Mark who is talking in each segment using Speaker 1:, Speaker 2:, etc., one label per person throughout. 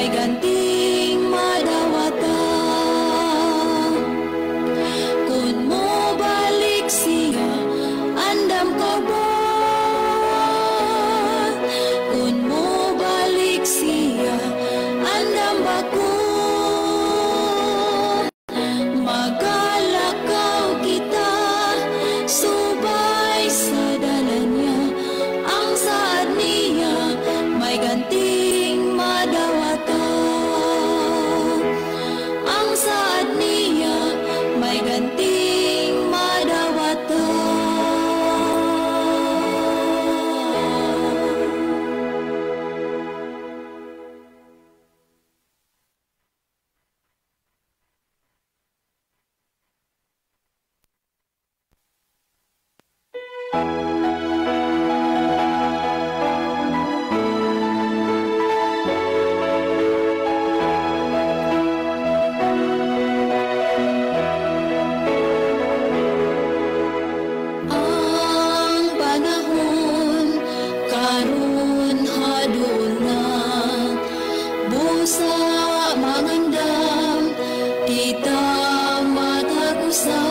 Speaker 1: may ganting madawata. Kun mo balik siya, andam ka ba? Kun mo balik siya, andam ba ko? Magalakaw kita, subay sa dalan niya. Ang saad niya, may ganting madawata. Ang saad niya, may ganting madawata. Ang panahon karon haduol na, busa mangandam kita matag-usa.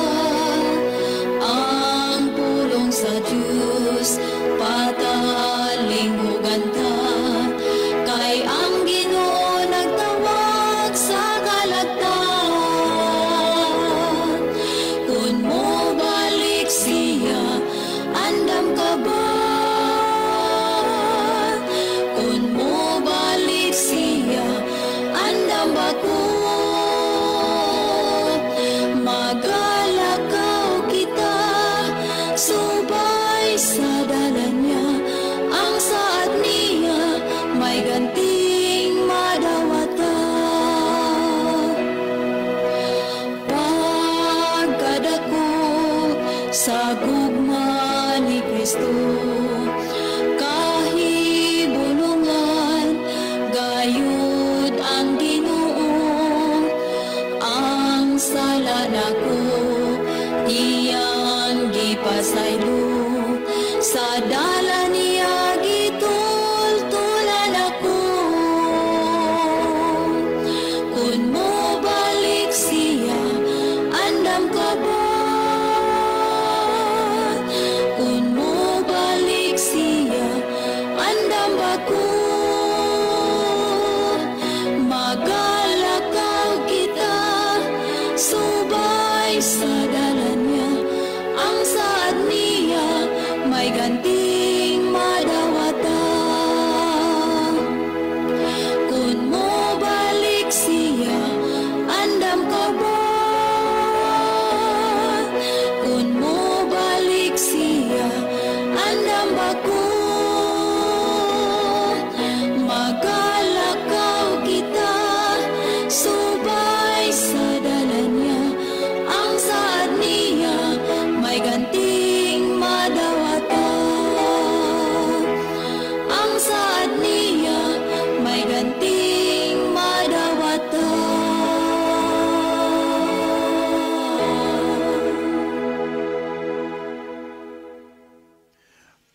Speaker 1: Ang pulong sa Dios patalinghugan ta, kay ang Ginoo nagtawag sa kalagtan. Kun mo balik siya, andam ka ba? Kun mo balik siya, andam ba ko? Magalakaw kita, subay sa dalan niya. Ang saad niya, may ganting madawata. Pagkadako sa gugma ni Kristo, kahibulungan gayud ang Ginoo. Ang sala nako iyang gipasaylo, sa dala niya gitultulan ako. Kun mo balik siya, andam ka ba? Kun mo balik siya, andam ba ko? Magalakaw kita, subay sa dalan niya. Ang saad niya, may ganting madawata. Kun mo balik siya, andam ka ba? Kun mo balik siya, andam ba ko? Magalakaw kita, subay sa dalan niya. Ang saad niya, may ganting madawata. Ang saad niya, may ganting madawata.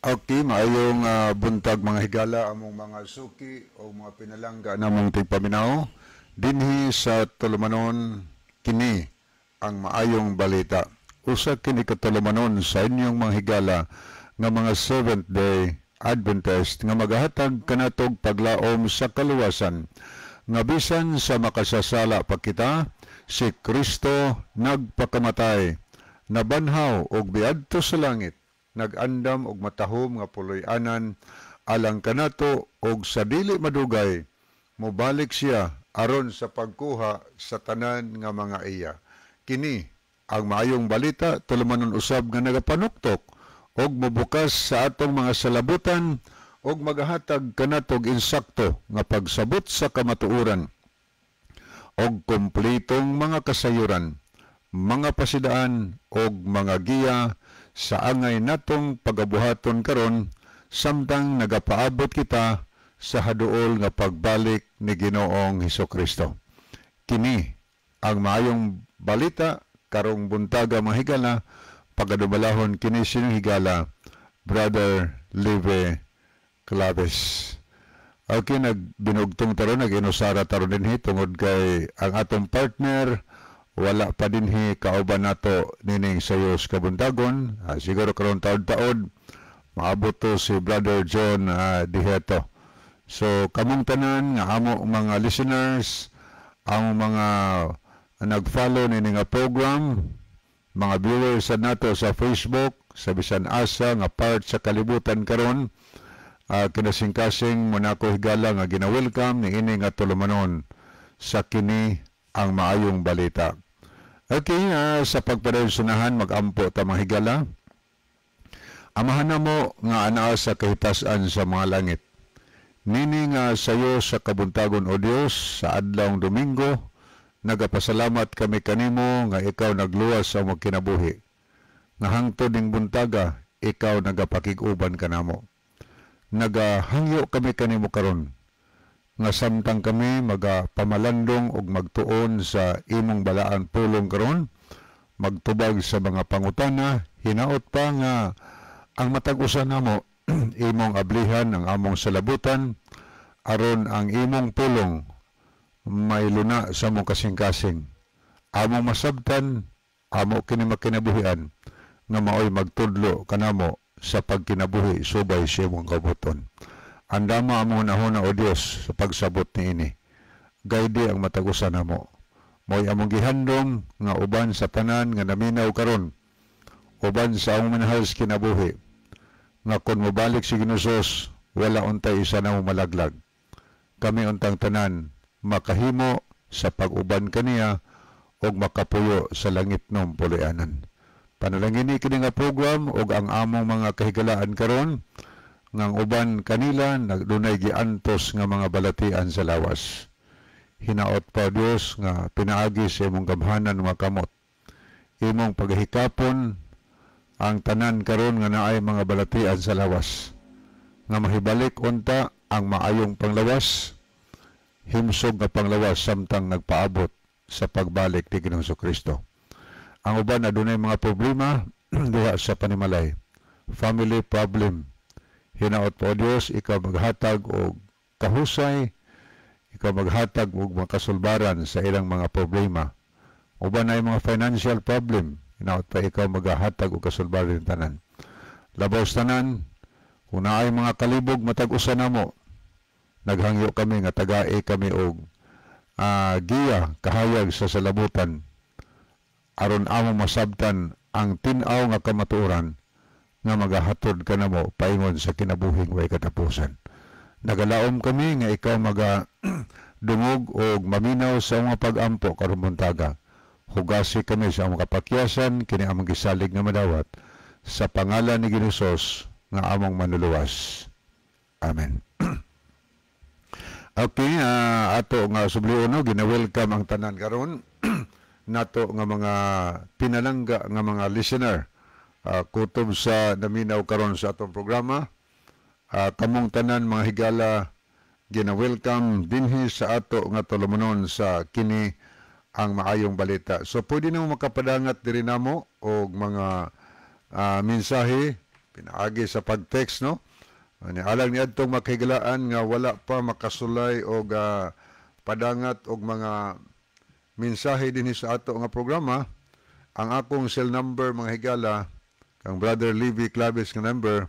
Speaker 2: Okay, maayong buntag mga higala, among mga suki o mga pinalangga namong tigpaminaw dinhi sa tulumanon, kini ang maayong balita. Usa kini ka tulumanon sa inyong mga higala nga mga Seventh Day Adventist nga magahatag kanatog paglaom sa kaluwasan nga bisan sa makasasala pa kita, si Kristo nagpakamatay, nabanhaw og biadto sa langit, nag-andam og matahom nga puloy-anan alang kanato, og sa dili madugay mobalik siya aron sa pagkuha sa tanan nga mga iya. Kini ang maayong balita, tulumanon usab nga nagapanuktok og mobukas sa atong mga salabutan og magahatag kanatog insakto nga pagsabot sa kamatuoran og kompletong mga kasayuran, mga pasidaan og mga giya sa angay natong pagabuhaton karon samtang nagapaabot kita sa haduol nga pagbalik ni Ginoong Hesukristo. Kini ang maayong balita karong buntaga mga higala, pagadumalahon kini sining higala, Brother Live Claves. Okay, nagbinugtong taron, nag-inusara taron dinhi tungod kay ang atong partner wala pa dinhi kauban nato nining sayo sa kabuntagon. Siguro karon taod-taod maabot to si Brother John Diheto. So kamong tanan nga amo mga listeners, ang mga nag-follow nini nga program, mga viewers sa nato sa Facebook, sa bisan asa nga part sa kalibutan karon, kinasingkasing Monaco higala nga gina-welcome ni ini nga tulumanon sa kini ang maayong balita. Okay, sa pagpadayon sunahan magampo ta mga higala. Amahan namo nga anaa sa kahitasan sa mga langit. Nini nga sayo sa kabuntagon o Dios sa adlawng Domingo, nagapasalamat kami kanimo nga ikaw nagluwas sa among kinabuhi. Nga hangtod ning buntaga, ikaw nagapakig-uban kanamo. Nagahangyo kami kanimo karon nga samtang kami magapamalandong og magtuon sa imong balaan pulong karon, magtubag sa mga pangutana, hinaot pa nga ang matag usa namo imong ablihan ang among salabutan aron ang imong pulong may luna sa among kasing-kasing. Among masabtan, amo kini makinabuhian nga maoy magtudlo kanamo sa pagkinabuhi subay sa imong kabuton. Andama among hunahuna o Dios sa pagsabot niini. Guide ang matag usa namo. Mo'y among gihandom nga uban sa tanan nga naminaw karon, uban sa among minahal sa kinabuhi, nga kon mobalik si Ginoong Hesus, wala untay isa namo malaglag. Kami untang tanan makahimo sa pag-uban kaniya og makapuyo sa langit nom puloy-anan. Panalangini kini nga program og ang among mga kahigalaan karon ngang uban kanila nagdunay giantos nga mga balatian sa lawas. Hinaot pa Dios nga pinaagi sa imong gamhanan mga kamot. Imong paghikapon ang tanan karon nga naay mga balatian sa lawas, nga mahibalik unta ang maayong panglawas, himsog nga panglawas samtang nagpaabot sa pagbalik ni Ginoong Kristo. Ang uban adunay mga problema diha sa panimalay, family problem. Hinaot po Dios, ikaw maghatag og kahusay, ikaw maghatag og makasulbaran sa ilang mga problema. Uban ay mga financial problem, hinaot pa ikaw maghatag og kasulbaran tanan. Labaw sa tanan, kung naay mga kalibog matag usa namo, naghangyo kami nga tagae kami og giya kahayag sa salabutan aron among masabtan ang tin-aw nga kamatuoran nga magahatod kanamo paingon sa kinabuhing way katapusan. Nagalaom kami nga ikaw maga dungog og maminaw sa mga pag-ampo karong buntaga. Hugasi kami sa among kapakyasan kini among gisalig nga madawat sa pangalan ni Ginoong Hesus nga among manluluwas. Amen. Okay, ato nga subliuno gina-welcome ang tanan karon nato nga mga pinalangga nga mga listener. Kutob sa naminaw karon sa atong programa, kamong tanan mga higala gina-welcome dinhi sa ato nga tulumanon sa kini ang maayong balita. So pwede namo makapadangat diri namo og mga mensahe pinaagi sa pag-text, no? Ani alang niadtong makahigalaan nga wala pa makasulay og padangat og mga mensahe dinhi sa ato nga programa, ang akong cell number mga higala kang Brother Levy Claves nga number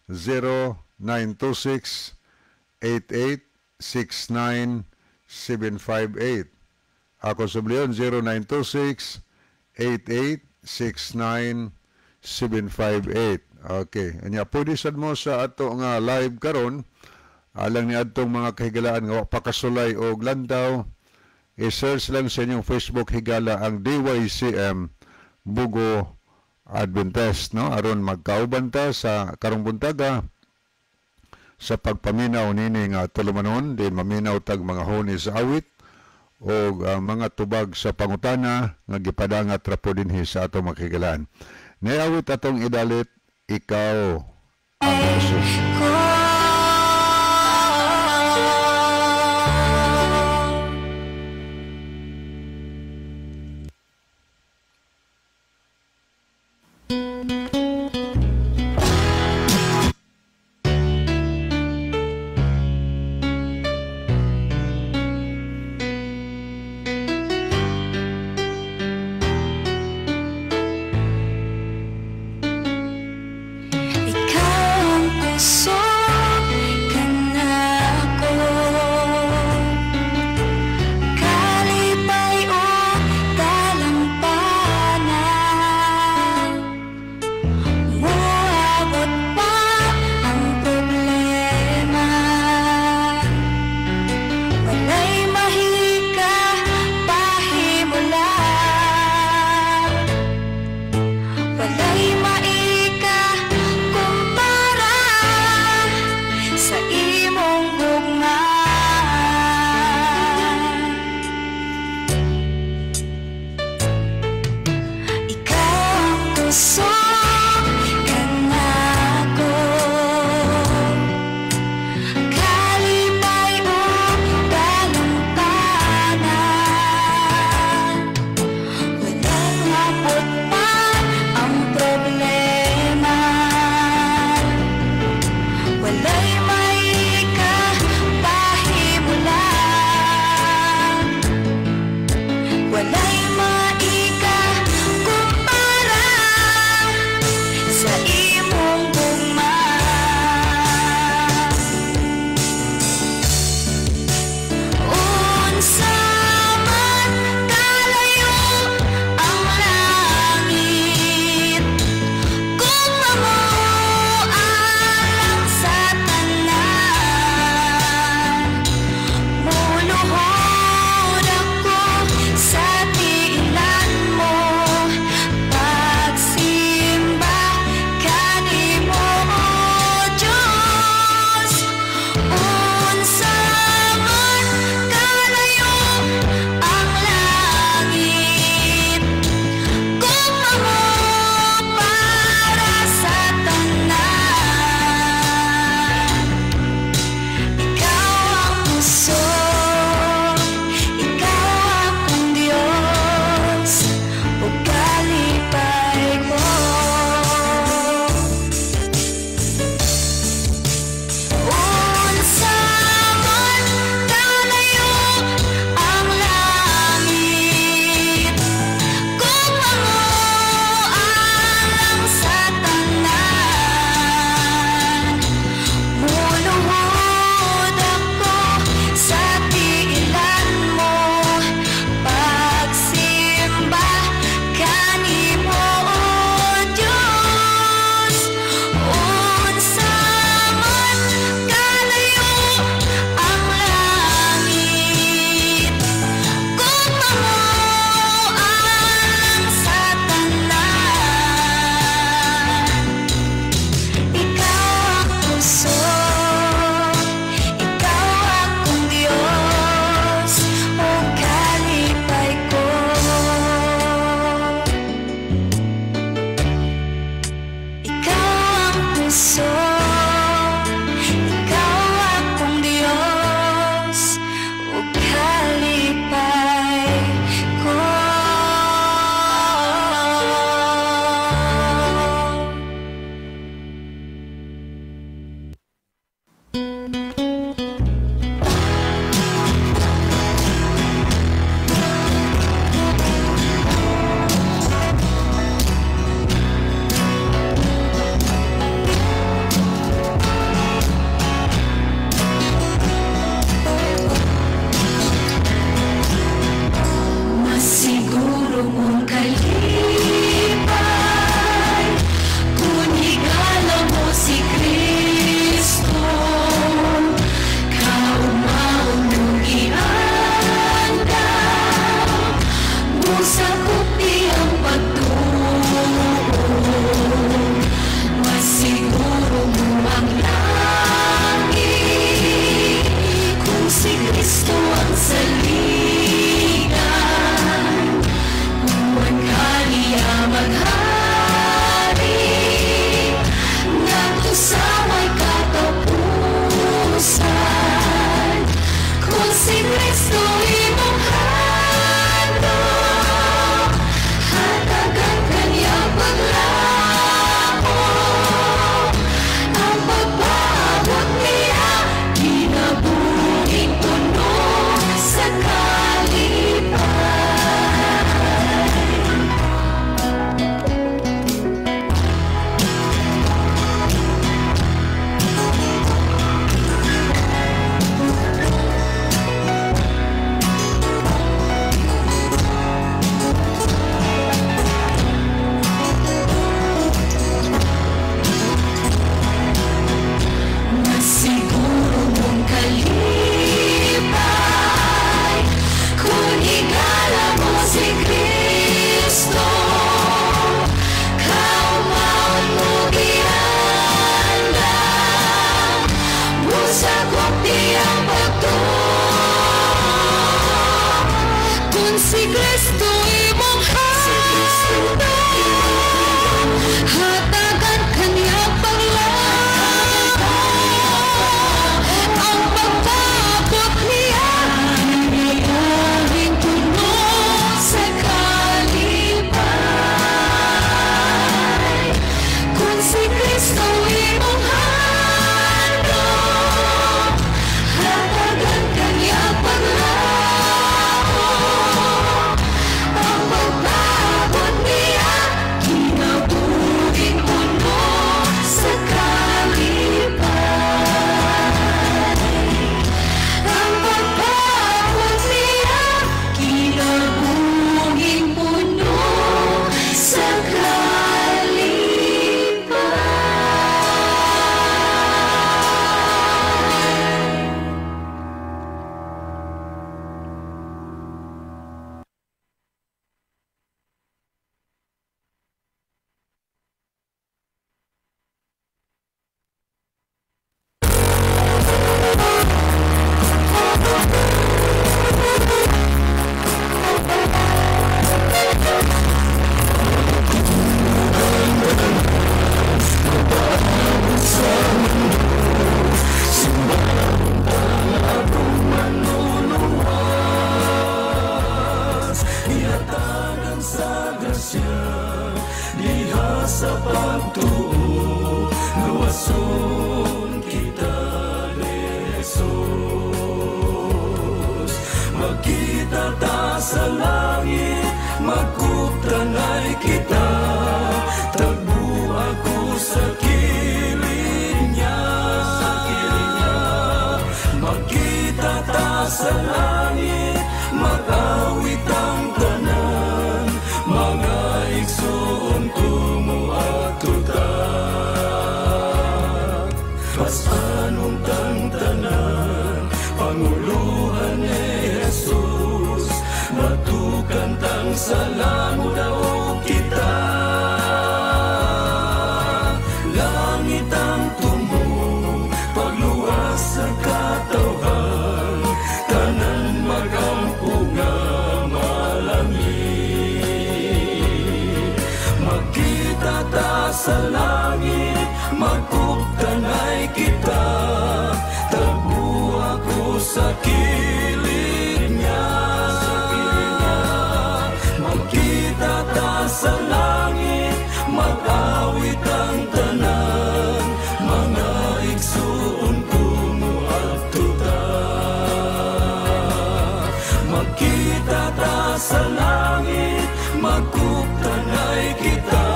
Speaker 2: 0926-8869-758. Ako subliyon 0926-8869-758. Okay. Anya pwede sad mo sa ato nga live karon alang ni adtong mga kahigalaan nga wa pa kasulay og lantaw, i-search lang sa inyong Facebook higala ang DYCM Bugo Adventist, no? Aron magkauban ta sa karong buntaga sa pagpaminaw nini nga tulumanon, di maminaw tag mga huni sa awit o mga tubag sa pangutana nga gipadangat ra po dinhi sa atong makigalaan. Niawit atong idalit, ikaw ang Jesus.
Speaker 1: Unsa man kalayo ang langit, kung amo alang sa tanan, muluhod ako sa tiilan mo, pagsimba kanimo, O Diyos. Unsa man kalayo
Speaker 3: Magkita ta sa langit, magkuptanay kita. Tagbo ako sa kilid niya. Magkita ta sa langit, mag-awit ang tanan. Mga igsoon ko, moadto ta. Pas-anon tang tanan, panguluhan ni Jesus. Matukan tang sala, modaog kita. Langit ang tumo, pagluwas sa katawhan. Tanan magampo nga malangit. Magkita ta sa langit, magkuptanay kita. Tagbo ako sa kilid niya. Magkita ta sa langit, mag-awit ang tanan. Mga igsoon ko, moadto ta. Magkita ta sa langit, magkuptanay kita.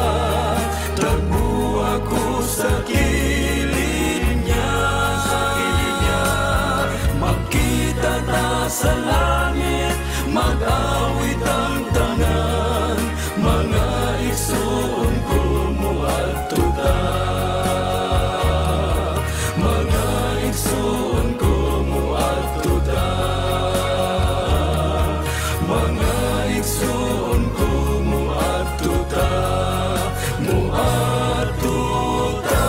Speaker 3: Tagbo ako sa kilid niya. Magkita ta sa langit, mag-awit ang tanan. Mga igsoon ko, moadto ta. Mga igsoon ko, moadto ta. Mga igsoon ko, moadto ta. Moadto ta.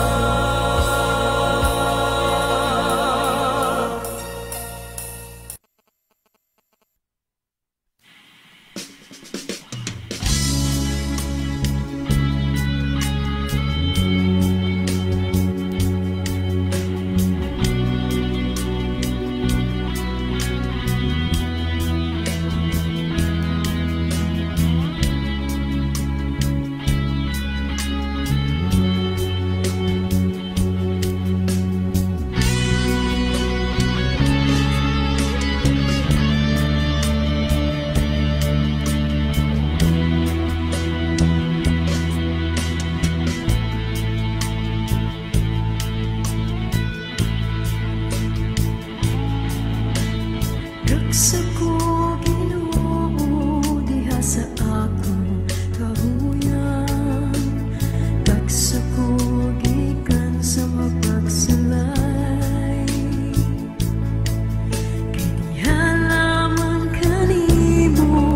Speaker 1: Raksa ko, Ginoo, diha sa akong kahuyan. Raksa ko gikan sa mapagsalay. Kay diha lamang kanimo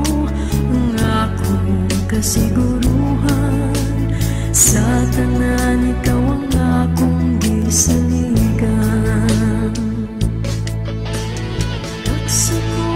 Speaker 1: ang akong kasiguruhan. Sa tanan, ikaw ang akong gisaligan. Raksa ko,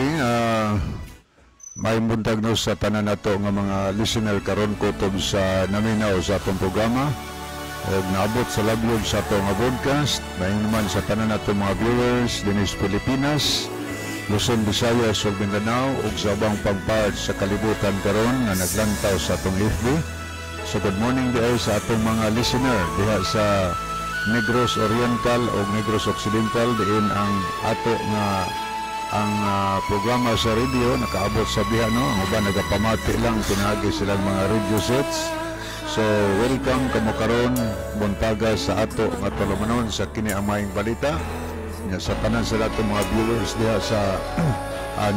Speaker 2: Okay, may buntag no sa tanan nato nga mga listener karon kutob sa naminaw sa atong programa og naabot sa labyog sa atong nga broadcast. Maayong naman sa tanan nato mga viewers dinhi sa Pilipinas, Luzon, Visayas ug Mindanao ug sa ubang pang parts sa kalibutan karon nga naglantaw sa atong FB. So good morning diay sa atong mga listener diha sa Negros Oriental o Negros Occidental, diin ang ato nga ang programa sa radio nakaabot sa diha, no? Ang uban nagapamati lang pinaagi silang mga radio sets. So welcome kamo karon buntaga sa ato nga tulumanon sa kini ang maayong balita. Nya sa tanan sa atong mga viewers diha sa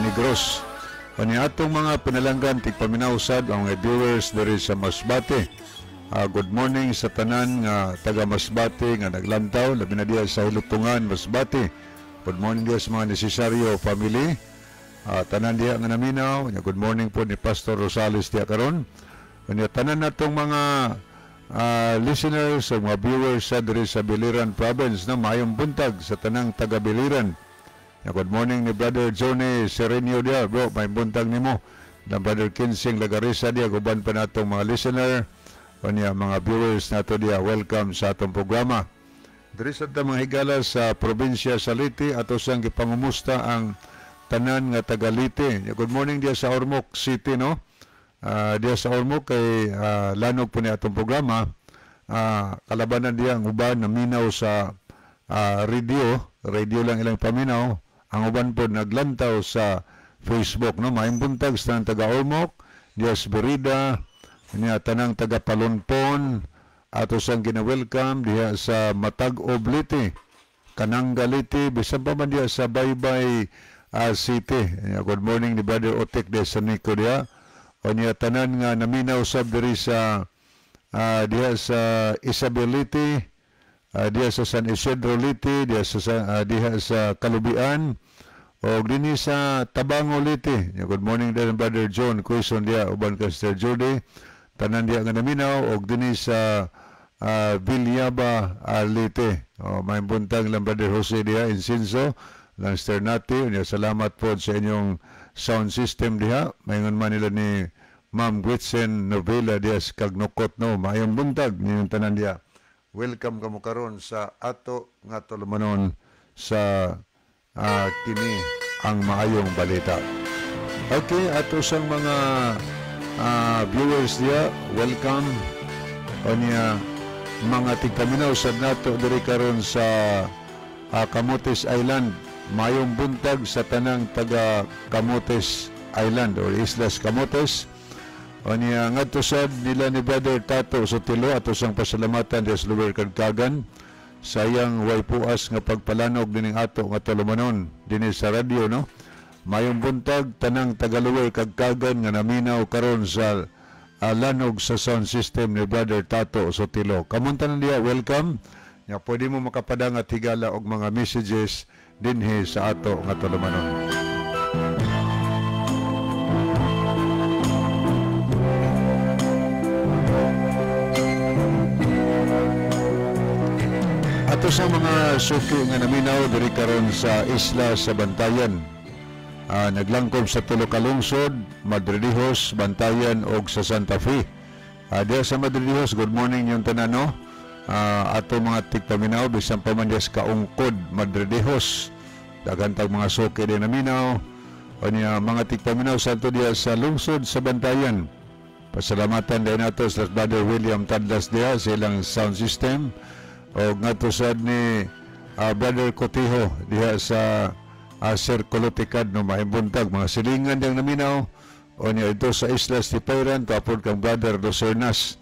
Speaker 2: Negros. Kani atong mga pinalanggan tigpaminaw sad ang mga viewers diri sa Masbate. Good morning sa tanan nga taga Masbate nga naglantaw, labi na diha sa Hilutungan, Masbate. Good morning diha sa mga Necesaryo family. Tanan diha nga naminaw. Nya good morning po ni Pastor Rosales diha karon. Nya tanan natong mga listeners o mga viewers sa diri sa Biliran Province, no, maayong buntag sa tanang taga Biliran. Nya good morning ni Brother Johnny Serenio diha, bro, maayong buntag nimo. Na Brother Kinsing Lagarisa diha, uban pa natong mga listener. Unya mga viewers nato diha, welcome sa atong programa. Diri sa mga higala sa probinsya sa Leyte, ato sang gipangumusta ang tanan nga taga Leyte. Good morning diha sa Ormoc City, no? Diha sa Ormoc kay lanog po ni atong programa. Kalabanan diha ang uban naminaw sa radio, radio lang ilang paminaw. Ang uban po naglantaw sa Facebook, no? Maayong buntag sa tanang taga Ormoc, diha sa Berida, niya tanang taga Palonpon, ato sang gina-welcome diha sa Matag-ob Leyte, Kananga Leyte, bisan pa man diha sa Baybay City. Good morning ni Brother Otek diha sa Nico diha. O niya tanan nga naminaw sab diri sa diha sa Isabel Leyte, diha sa San Isidro Leyte, diha sa Kalubian, o dinhi sa Tabango Leyte. Good morning din Brother John Quezon diha uban kay Sister Judy. Tanan diha nga naminaw og dinhi sa Villaba Leyte. O may buntag lang Brother Jose diha Insinso, lang Sister Nati. Unya salamat po sa inyong sound system diha. Maingon man nila ni Ma'am Gretchen Novela diha sa Kagnukot, no. Maayong buntag ninyong tanan diha. Welcome kamo karon sa ato nga tulumanon sa kini ang maayong balita. Okay, ato sang mga viewers diha, welcome. Unya mga tigpaminaw sad nato diri karon sa Camotes Island. Maayong buntag sa tanang taga Camotes Island or Islas Camotes. Unya ngadto sad nila ni Brother Tato Sotelo, ato sang pasalamatan diha sa Lower Kagkagan sa iyang way puas nga pagpalanog dining ato nga tulumanon dinhi sa radyo, no. Maayong buntag tanang taga Lower Kagkagan nga naminaw karon sa lanog sa sound system ni Brother Tato Sotelo. Kamong tanan diha, welcome. Nya pwede mo makapadang at higala og mga messages dinhi sa ato nga tulumanon. Ato sa mga suki nga naminaw diri karon sa isla sa Bantayan. Naglangkob sa tulo ka lungsod, Madridejos, Bantayan og sa Santa Fe. Diha sa Madridejos, good morning yung tanan, no? Ato mga tigpaminaw bisan pa man diha sa Kaungkod, Madridejos. Daghan tag mga suki din naminaw. Unya mga tigpaminaw sa ato diha sa lungsod sa Bantayan. Pasalamatan din nato sa Brother William Tadlas diha sa ilang sound system. O ngadto sad ni Brother Cotijo diha sa Sir Coloticad, no, maayong buntag mga silingan diyang naminaw. O niya ito sa Islas Tipayran, tapod kang Brother Lucernas.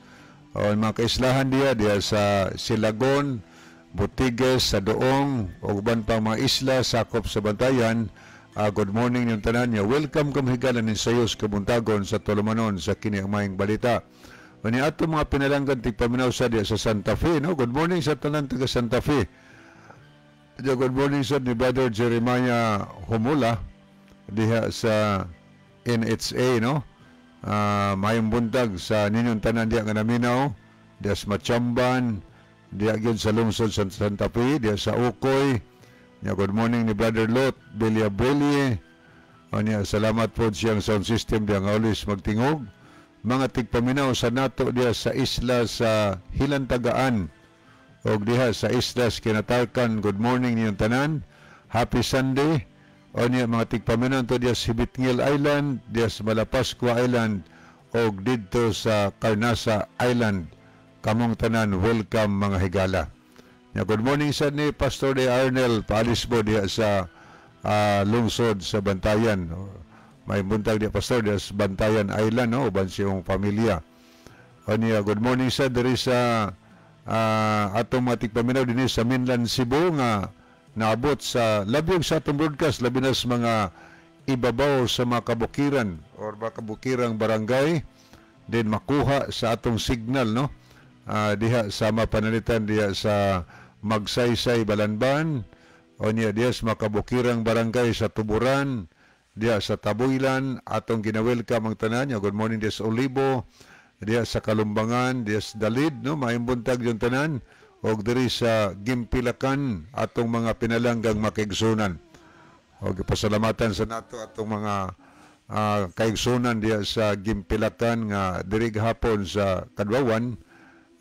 Speaker 2: O mga kaislahan diha diha sa Silagon, Butigues, sa Doong, o uban pang mga isla sakop sa Bantayan. Good morning yung tanan niya. Welcome kam higala nin sayos kabuntagon sa tulumanon sa kini ang maayong balita. Mani ato mga pinalanggan tigpaminaw sa diha sa Santa Fe, no? Good morning sa tanan taga Santa Fe. Good morning sa ni Brother Jeremiah Humula diha sa NHA, no? Maayong buntag sa ninyong tanan diha nga naminaw, diha sa Machamban, diha gyud sa lungsod sa Santa Fe, diha sa Ukoy. Nya good morning ni Brother Lot Villabrille. Anya, salamat po siyang sound system diya nga always magtingog. Mga tigpaminaw sa nato diya sa isla sa Hilantagaan og diha sa isla sa Kinatarkan, good morning niyong tanan. Happy Sunday. O niya mga tigpaminaw to diya sa Hibitngil Island, diya sa Malapascua Island og didto sa Carnasa Island. Kamong tanan, welcome, mga higala. Ya, good morning sa ni Pastor de Arnel Paalisbo diha sa lungsod sa Bantayan. May buntag diha, Pastor, diha sa Bantayan Island, no, uban siyang pamilya. O niya, good morning sa diri sa atong mga tigpaminaw dinhi sa mainland Cebu nga naabot sa labyog sa atong broadcast, labi na sa mga ibabaw sa mga kabukiran or mga kabukirang barangay din makuha sa atong signal, no, diha sa mapanalitan diha sa Magsaysay, Balanban, o niya diha sa makabukirang barangay sa Tuburan, diha sa Tabuilan, atong gina-welcome ang tanan. Good morning diha sa Olibo, diha sa Kalumbangan, diha sa Dalid, no, maayong buntag yung tanan, og diri sa Gimpilakan, atong mga pinalanggang makiigsunan. Og pasalamatan sa nato atong mga kaigsunan diha sa Gimpilakan nga diri gahapon sa Kadwawan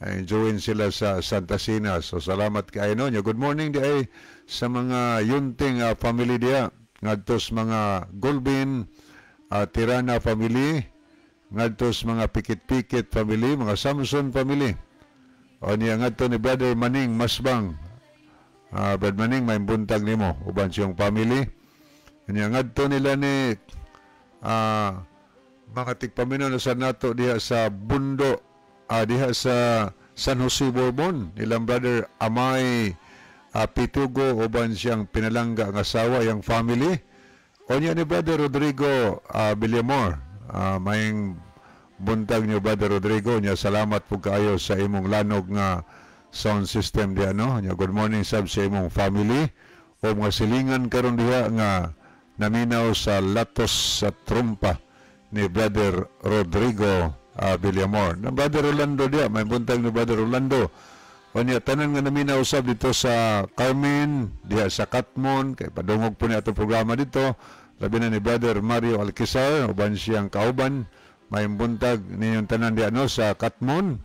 Speaker 2: ay join sila sa Santa Cena. So salamat kaayo, no. Good morning di ay sa mga Yunting family diha ngadto sa mga Golbin, Tirana family, ngadto sa mga Pikit-Pikit family, mga Samson family. O niya ngadto ni Brother Maning Masbang. Brother Maning, may buntag nimo uban siyang family. Niya ngadto nila ni mga tigpaminaw na sa nato diha sa Bundo, diha sa San Jose Bourbon, nilang Brother Amay Pitugo uban siyang pinalangga ang asawa, yang family. O niya ni Brother Rodrigo Villamor. Maying buntag niyo, Brother Rodrigo. Nya salamat po kaayo sa imong lanog nga sound system diha, no. Nya good morning sab sa imong family o mga silingan karon diha nga naminaw sa Latos sa Trumpa ni Brother Rodrigo Villamor. Na Brother Rolando diha, may buntag ni Brother Rolando. O niya, tanan nga naminaw usab dito sa Carmen, diha sa Katmon, kay padungog po niya atong programa dito. Labi na ni Brother Mario Alquizar, uban siyang kauban, may buntag ninyong tanan diha, no, sa Katmon.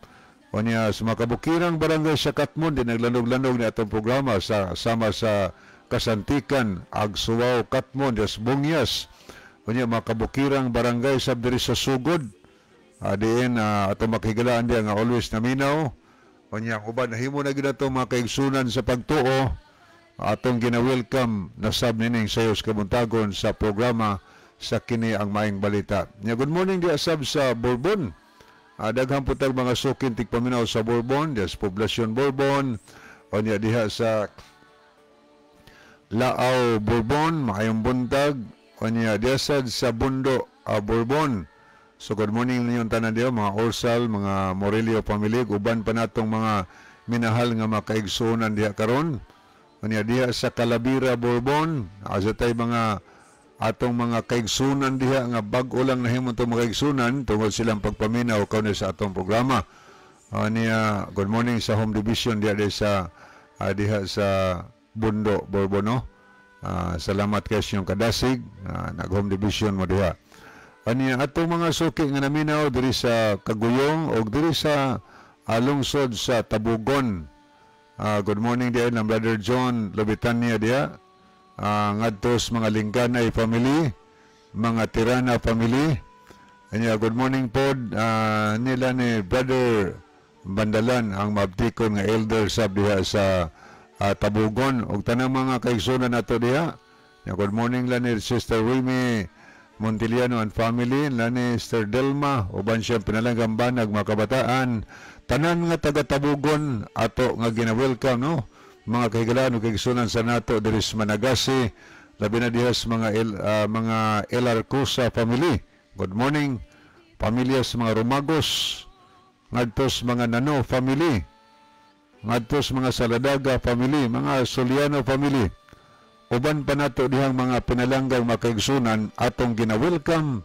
Speaker 2: O niya, sa mga kabukirang barangay sa Katmon, di naglanog-lanog ni atong programa sa sama sa Kasantikan, Agsuwaw, Katmon, diha sa Bungyas. O niya, mga kabukirang barangay sa diri sa Sugod. Diin atong makigalaan diha nga always naminaw. O niya, ang uban nahimo na gyud ato mga kaigsunan sa pagtuo, atong gina-welcome na sab nining sayos kabuntagon sa programa sa kini ang Maayong Balita. Nya good morning diha sab sa Bourbon. Daghan po tag mga sukin tigpaminaw sa Bourbon, diha sa Poblasyon Bourbon, o niya diha sa Lao Bourbon, maayong buntag, o niya diha sad sa Bundo Bourbon. So good morning ninyong tanan diha, mga Orsal, mga Morelio family, uban pa natong mga minahal nga mga kaigsuonan diha karon. O niya diha sa Calabira Bourbon, asa tay mga atong mga kaigsunan diha nga bag-o lang nahimo itong mga kaigsunan tungod silang pagpaminaw kauni sa atong programa. O niya, good morning sa home division diha diha sa diha sa Bundo Bourbon, no? Salamat kay sa inyong kadasig, nag home division mo diha. Aniya atong mga suki nga naminaw diri sa Kaguyong og diri sa lungsod sa Tabugon. Good morning diha ng Brother John Lobitania diha. Ngadto sa mga Lingganay family, mga Tirana family. Aniya good morning pod nila ni Brother Bandalan, ang mabtikon nga elder sab diha sa Tabugon og tanang mga kaigsuonan nato diha. Nya good morning lan ni Sister Remy Montiliano and family, lani Sister Delma uban siyang pinalanggang banag, mga kabataan, tanan nga taga Tabugon ato nga gina-welcome, no, mga kahigalaan ug kaigsuonan sa nato diri sa Managasi, labi na diha sa mga LR Cusa family. Good morning, pamilya sa mga Romagos, ngadto sa mga Nano family, ngadto sa mga Saladaga family, mga Soliano family, uban pa nato dihang mga pinalanggang makaigsunan atong gina-welcome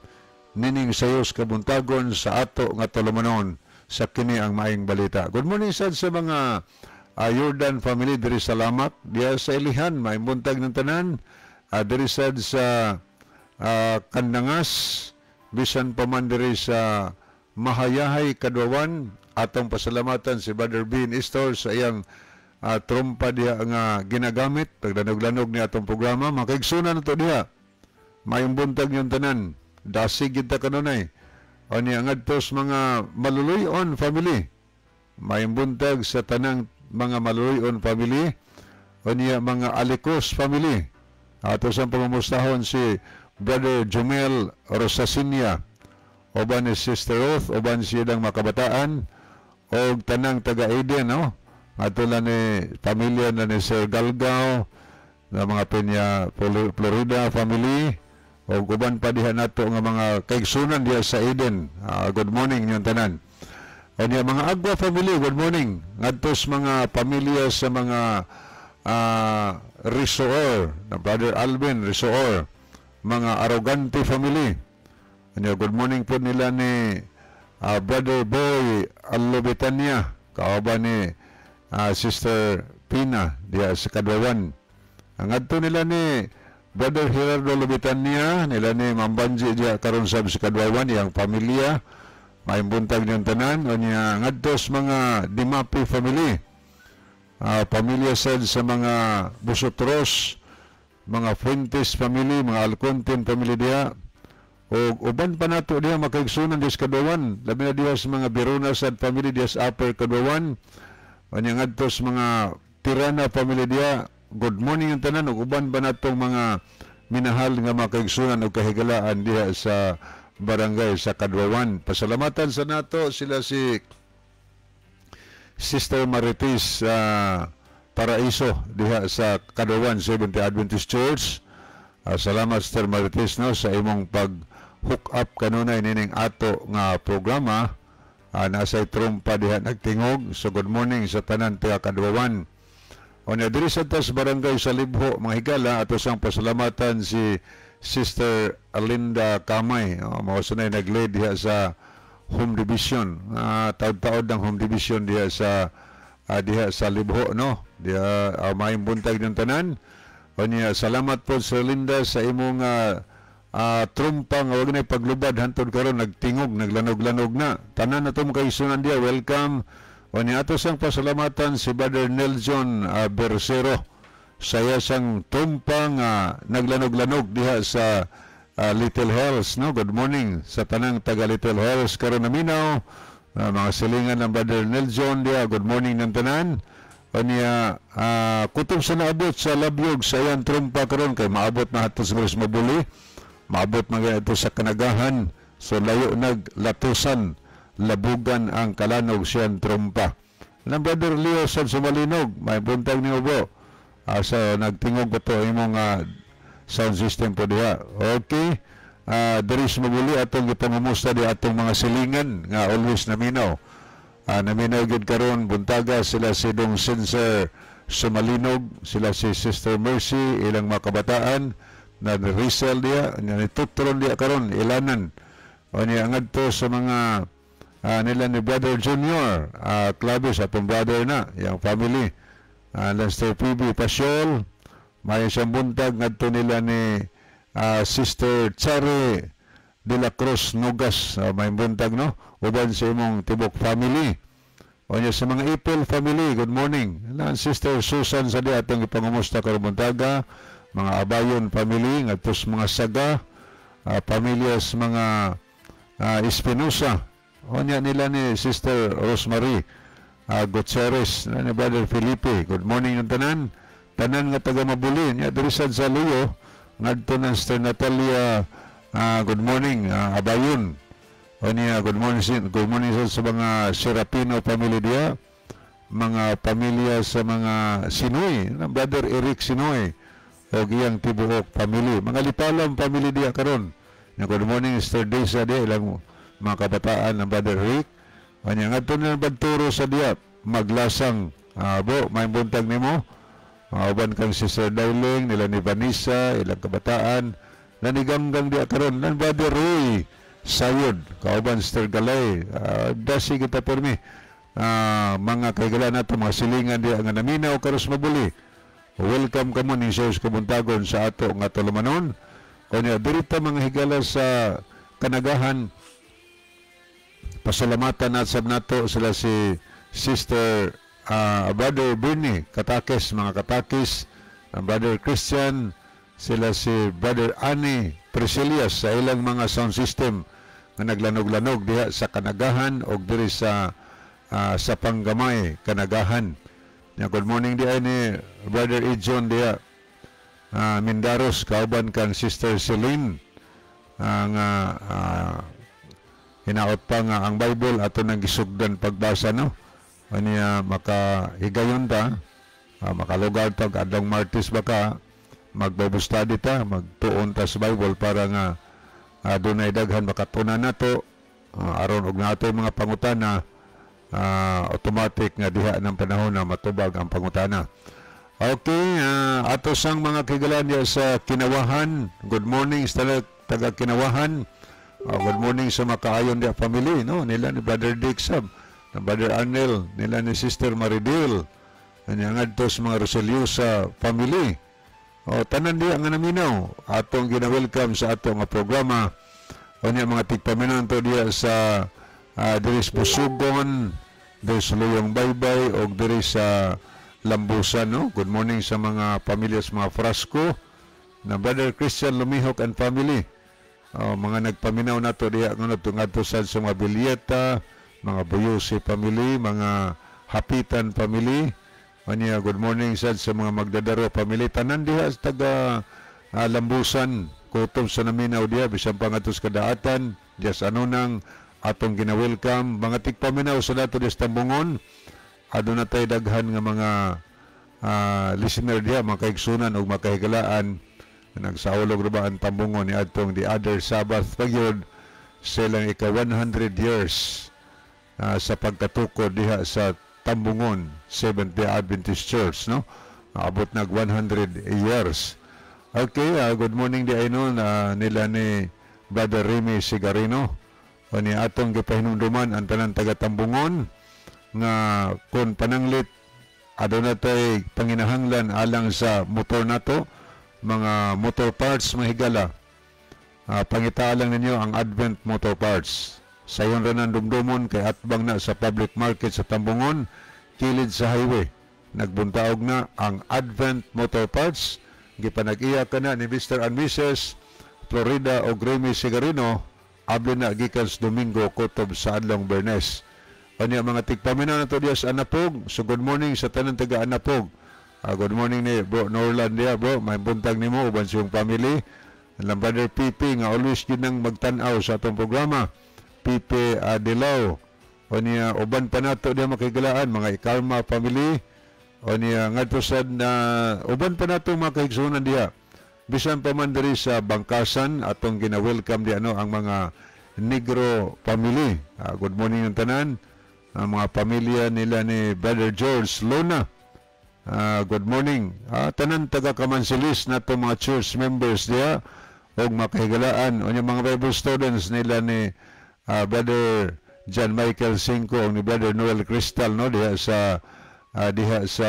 Speaker 2: nining sayos kabuntagon sa ato nga tulumanon sa kini ang Maayong Balita. Good morning sad sa mga Jordan family diri sa Lamak, diha sa Ilihan, may buntag ng tanan, diri sad sa Kandangas, bisan pa man diri sa Mahayahay, Kadwawan. Atong pasalamatan si Brother Bean Istor sa iyang trumpa diha nga ginagamit paglanog-lanog ni atong programa. Makaigsunan na to diha, mayong buntag yung tanan, dasig kita kanunay. O niya ngadto sa mga Maluluyon family, mayong buntag sa tanang mga Maluluyon family. O niya mga Alicos family, ato sa pangumustahon si Brother Jumel Rosasinia uban ni Sister Ruth, uban siyang makabataan og tanang taga Eden, no? Ato na ni pamilya na ni Sir Galgao na mga Peña Florida family og uban pa diha nato nga mga kaigsunan diha sa Eden. Good morning inyong tanan. Unya mga Agua family, good morning. Ngadto sa mga pamilya sa mga Risoor, na Brother Alvin Risoor, mga Arrogante family. Unya good morning po nila ni Brother Boy Alobetania, kauban ni Sister Pina diha sa Kadwawan. Ang adto nila ni Brother Gerardo Lobetania, nila ni Mambanji diha karon sab sa Kadwawan, iyang pamilya. Maayong buntag niyang tanan. Unya ngadto sa mga Dimapi family. Pamilya sad sa mga Busotros, mga Fuentes family, mga Alcontin family diha. O uban pa nato diha makaigsunan diha sa Kadwawan. Labi na diha sa mga Verona sad family diha sa Upper Kadwawan. Unya ngadto sa mga Tirana family diha. Good morning ang tanan ug uban pa natong mga minahal nga mga kaigsunan ug kahigalaan diha sa barangay sa Kadwawan. Pasalamatan sa nato sila si Sister Marites Paraiso diha sa Kadwawan Seventh Adventist Church. Salamat, Sister Marites, no, sa imong pag hook up kanunay nining ato nga programa. Nasa trumpa diha nagtingog. So good morning sa tanan taga Kadwawan. O niya, diri sa tas barangay sa Libho, mga higala, ato sang pasalamatan si Sister Alinda Kamay. O, mao sa nag-lead diha sa home division. Taod-taod ng home division diha sa Libho, no? Diha maayong buntag ng tanan. O niya, salamat po Sir Linda sa imong trumpa nga wag na paglubad hantod karon nagtingog, naglanog-lanog na. Tanan na to mga kaigsunan diha, welcome. O niya ato sang pasalamatan si Brother Nelson Bersero sa iyang trumpa nga naglanog-lanog diha sa Little Hills, no? Good morning sa tanang taga Little Hills karon naminaw. Mga silingan ng Brother Nelson diha, good morning ng tanan. O niya, kutob sa naabot sa labyog sa iyang trumpa karon kay maabot na ato sa Maris Mabuli, maabot man ito sa Kanagahan, so layo naglatusan, labugan ang kalanog siyang trumpa. Ng Brother Leo sa Sumalinog, may buntag ni Ubo. Sa nagtingog ko to imong sound system po diha. Okay. Diri sa Mabuli atong gipangumusta di atong mga silingan nga always naminaw. Naminaw gyud karon buntaga sila si Dong Sensor Sumalinog, sila si Sister Mercy, ilang mga kabataan na ni Rizal diha, nya ni Tutron diha karon, ilanan. O niya ngadto sa mga nila ni Brother Junior, Clavis, atong brother na, yang family. Lester PB Pasiol, may siyang buntag ngadto nila ni Sister Chari de la Cruz Nogas, may buntag, no, uban sa imong tibok family. O niya sa mga Ipil family, good morning. Lan Sister Susan sa di atong ipangumusta karon buntaga, mga Abayon family, ngadto sa mga Saga, pamilya sa mga Espinosa. O niya nila ni Sister Rosemary Gutierrez, na ni Brother Felipe. Good morning ng tanan. Tanan nga taga Mabuli, niya diri sad sa Luyo, ngadto ng Sister Natalia, good morning, Abayon. O niya, good morning sa mga Serapino family diya, mga pamilya sa mga Sinoy, ng Brother Eric Sinoy, o iyang tibuok family. Mga Lipalam family diya karon. Nya, good morning, Sister Desa diya, ilang mga kabataan ng Brother Rick. O niya, ngadto nila Banturo sa diya, maglasang, bo, may buntag nimo. Mga uban kang Sister Darling, nila ni Vanessa, ilang kabataan, naniganggang diya karon, nan Brother Roy, Sayod, kauban Sister Galay, dasi kita permi. Mga kaigala nato, mga silingan diya nga naminaw karos Mabuli. Welcome kamo ni Jesus kabuntagon sa ato nga tulumanon. Unya diri ta, mga higala, sa Kanagahan, pasalamatan at sab nato sila si Sister, Brother Bernie Katakis, mga Katakis, Brother Christian, sila si Brother Annie Priscilla sa ilang mga sound system nga naglanog-lanog diha sa Kanagahan og diri sa Panggamay, Kanagahan. Ya, good morning diha ni Brother Ijon diha Mindaros, kauban kan Sister Celine, nga hinaot pa nga ang Bible ato nang gisugdan pagbasa, no? Aniya makahigayon ta, makalugar ta adlong Martes, baka mag Bible study ta, magtuon ta sa Bible para nga dunay daghan makatunan nato, aron og nato mga pangutana, automatic nga diha ng panahon na matubag ang pangutana. Okay, ato sang mga kahigalaan diha sa Kinawahan. Good morning sa taga Kinawahan. Good morning sa Makaayon diha family, no? Nila ni Brother Dick Sab, na Brother Arnel, nila ni Sister Maridil. Anya ngadto sa mga Roseliosa family. O tanan diha nga naminaw atong gina-welcome sa ato nga programa. Unya mga tigpaminaw to diha sa diri sa Pusugon, diri sa Luyong Baybay og diri sa Lambusan, no? Good morning sa mga pamilya sa mga Frasco na Brother Christian Lumihok and family. Oh, mga nagpaminaw nato diha ngunod ngadto sad sa mga Bilyeta, mga Buyusi family, mga Hapitan family. Unya good morning sad sa mga Magdadaro family, tanan diha sa taga Lambusan, kutob sa naminaw diha bisan pa ngadto sa Kadaatan, diha sa Anunang, atong gina-welcome mga tigpaminaw sa dato diha sa Tambungon. Aduna tay daghan nga mga listener diha, mga kaigsunan ug makahigalaan. Nagsaulog ra ba ang Tambungon ni adtong the other Sabbath pagyud silang ika 100 years sa pagkatukod diha sa Tambungon Seventh Day Adventist Church, no? Abot nag 100 years. Okay, good morning di ay no na nila ni Brother Remy Sigarino. O ni atong gipahinumduman ang tanan taga Tambungon nga kung pananglit aduna tay panginahanglan alang sa motor nato, mga motor parts, mga higala, pangita lang ninyo ang Advent Motor Parts. Sayon ra nang dumdumon kay atbang na sa public market sa Tambungon, kilid sa highway. Nagbuntaog na ang Advent Motor Parts. Gipanag-iya ka na ni Mr. and Mrs. Florida o Remy Sigarino, abli na gikan sa Domingo kutob sa adlong Bernes. Unya mga tigpaminaw na to diya sa Anapog. So good morning sa tanan taga Anapog. Good morning ni Bro Norland diya, bro. May buntag nimo uban sa iyong family. Ang Brother PP nga always gyud nang magtan-aw sa atong programa. PP Adelaw. Unya uban pa nato diya, makigalaan mga Ikarma family. Unya ngadto sad na uban pa nato mga kahigsuonan diha. Bisan pa man diri sa Bangkasan, atong gina-welcome di ano ang mga Negro family. Good morning ng tanan. Ang mga pamilya nila ni Brother George Luna. Good morning. Tanan taga Kamansilis nato, mga church members diha og makahigalaan. Unya mga Bible students nila ni Brother John Michael Cinco o ni Brother Noel Crystal, no, diha sa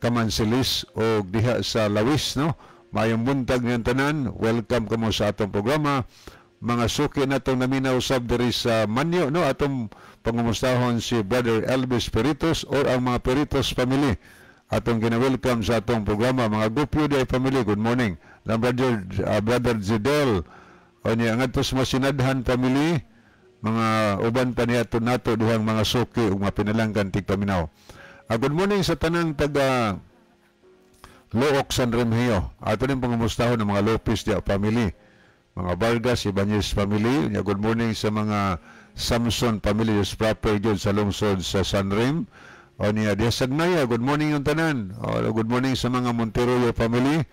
Speaker 2: Kamansilis o diha sa Lawis, no? Mayong buntag niyang tanan. Welcome kamo sa atong programa. Mga suki natong naminaw sab diri sa Manyo, no? Atong pangumustahon si Brother Elvis Peritos or ang mga Peritos family. Atong gina-welcome sa atong programa. Mga Gupyo di family, good morning. Lang Brother Zidel. O niya ngadto sa Masinadhan family, mga uban pa niya nato dihang mga suki ug mga pinalanggan tigpaminaw. Good morning sa tanang taga Looc, San Remigio. Ato rin pangumustahon ng mga Lopez dia family. Mga Vargas, Ibanez family. Nya, good morning sa mga Samson family is proper gyud sa lungsod sa San Rem. O niya, diya Sagnaya, good morning yung tanan. O, good morning sa mga Monteroyo family.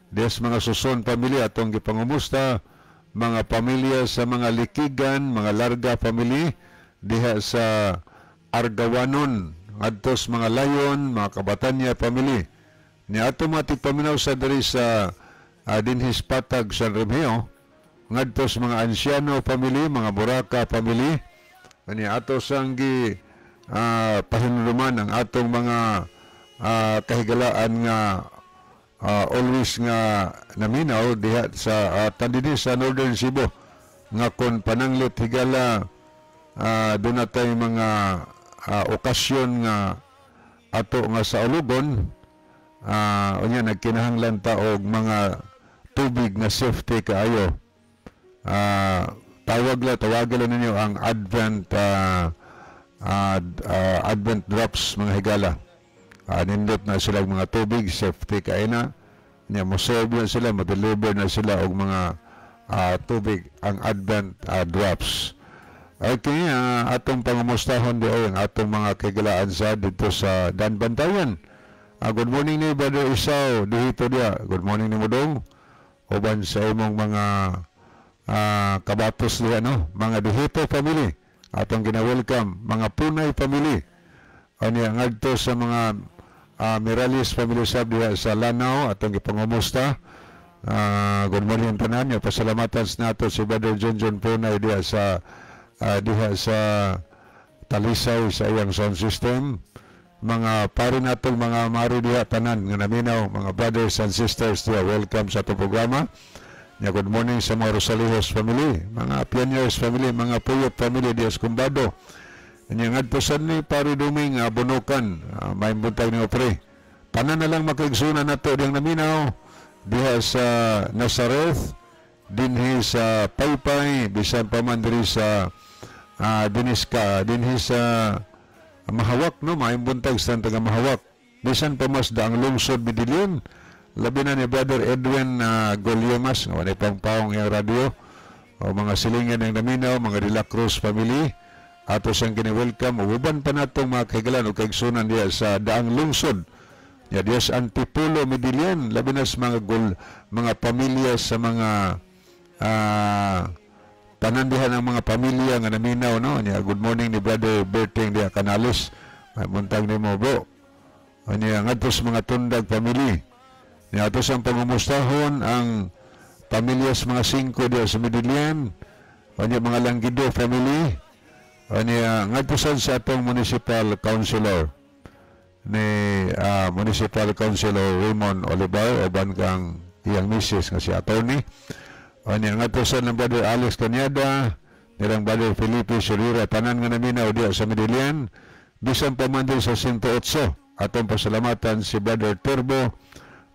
Speaker 2: Diya sa mga Suson family, atong gipangumusta. Mga pamilya sa mga Likigan, mga Larga family. Diha sa Argawanon, adtos mga Layon, mga Kabatanya family. Ni ato mga tigpaminaw sa diri sa Dinhis Patag, San Remigio, ngadto sa mga Anciano family, mga Buraka family, ani ato sang gi pahinuluman ang atong mga kahigalaan nga Always nga naminaw diha sa tandini sa Northern Cebu nga kon pananglit, higala, doon natay mga okasyon nga ato nga sa ulugon, unya nagkinahanglan ta og mga tubig nga safety kaayo, tawag la tawagan lang ninyo ang Advent Drops, mga higala. Nindot na sila og mga tubig, safety kaayo na nya. Mo-serve na sila, mo-deliver na sila og mga tubig, ang Advent Drops. Okay, atong pangumustahon di ay ang atong mga kahigalaan sa dito sa Danbantayan. Good morning ni Brother Isaw dito dia. Good morning ni Mudong. Uban sa imong mga kabatos diha, no, mga Dihito family. Atong gina-welcome mga Punay family. Ani ngadto sa mga Mirales family sab diha sa Lanao, atong gipangumusta. Good morning tanan. Pasalamatan sa nato si Brother John John Punay diha sa Talisay sa iyang sound system. Mga pare natong mga mari diha, tanan nga naminaw, mga brothers and sisters diha, welcome sa atong programa. Nya good morning sa mga Rosalejos family, mga Pioneers family, mga Puyot family diha sa Kumbado. Nya ngadto sad ni Pare Duming Bunukan, may buntag ni pre. Tanan na lang makaigsunan nato diyang naminaw diha sa Nazareth, dinhi sa Paypay, bisan pa man diri sa Diniska, dinhi sa Mahawak, no, maayong buntag sa taga Mahawak. Bisan pa mas daang lungsod Medellin, labi na ni Brother Edwin Goliomas, nga walay pang paong iyang radio, o mga silingan ng naminaw, mga De La Cruz family, ato siyang kini-welcome, ug uban pa natong mga kahigalan o kaigsunan diha sa daang lungsod. Ya Dios Antipulo Medellin, labi na sa mga gol, mga pamilya sa mga tanan diha ng mga pamilya nga naminaw, no. Nya good morning ni Brother Berting diha Canales. Ay buntag nimo, bro. Nya ngadto sa mga Tundag family. Nya ato sang pangumustahon ang pamilya sa mga singko diha sa Medellin. Nya mga Langgido family. Nya ngadto sad sa atong municipal councilor ni Municipal Councilor Raymond Olivar uban kang iyang misis nga si attorney. Anya ngadto sa ng Brother Alex Cañada, nilang Brother Felipe Surira, tanan nga naminaw diha sa Medellin, bisan pa man din sa 108. Atong pasalamatan si Brother Turbo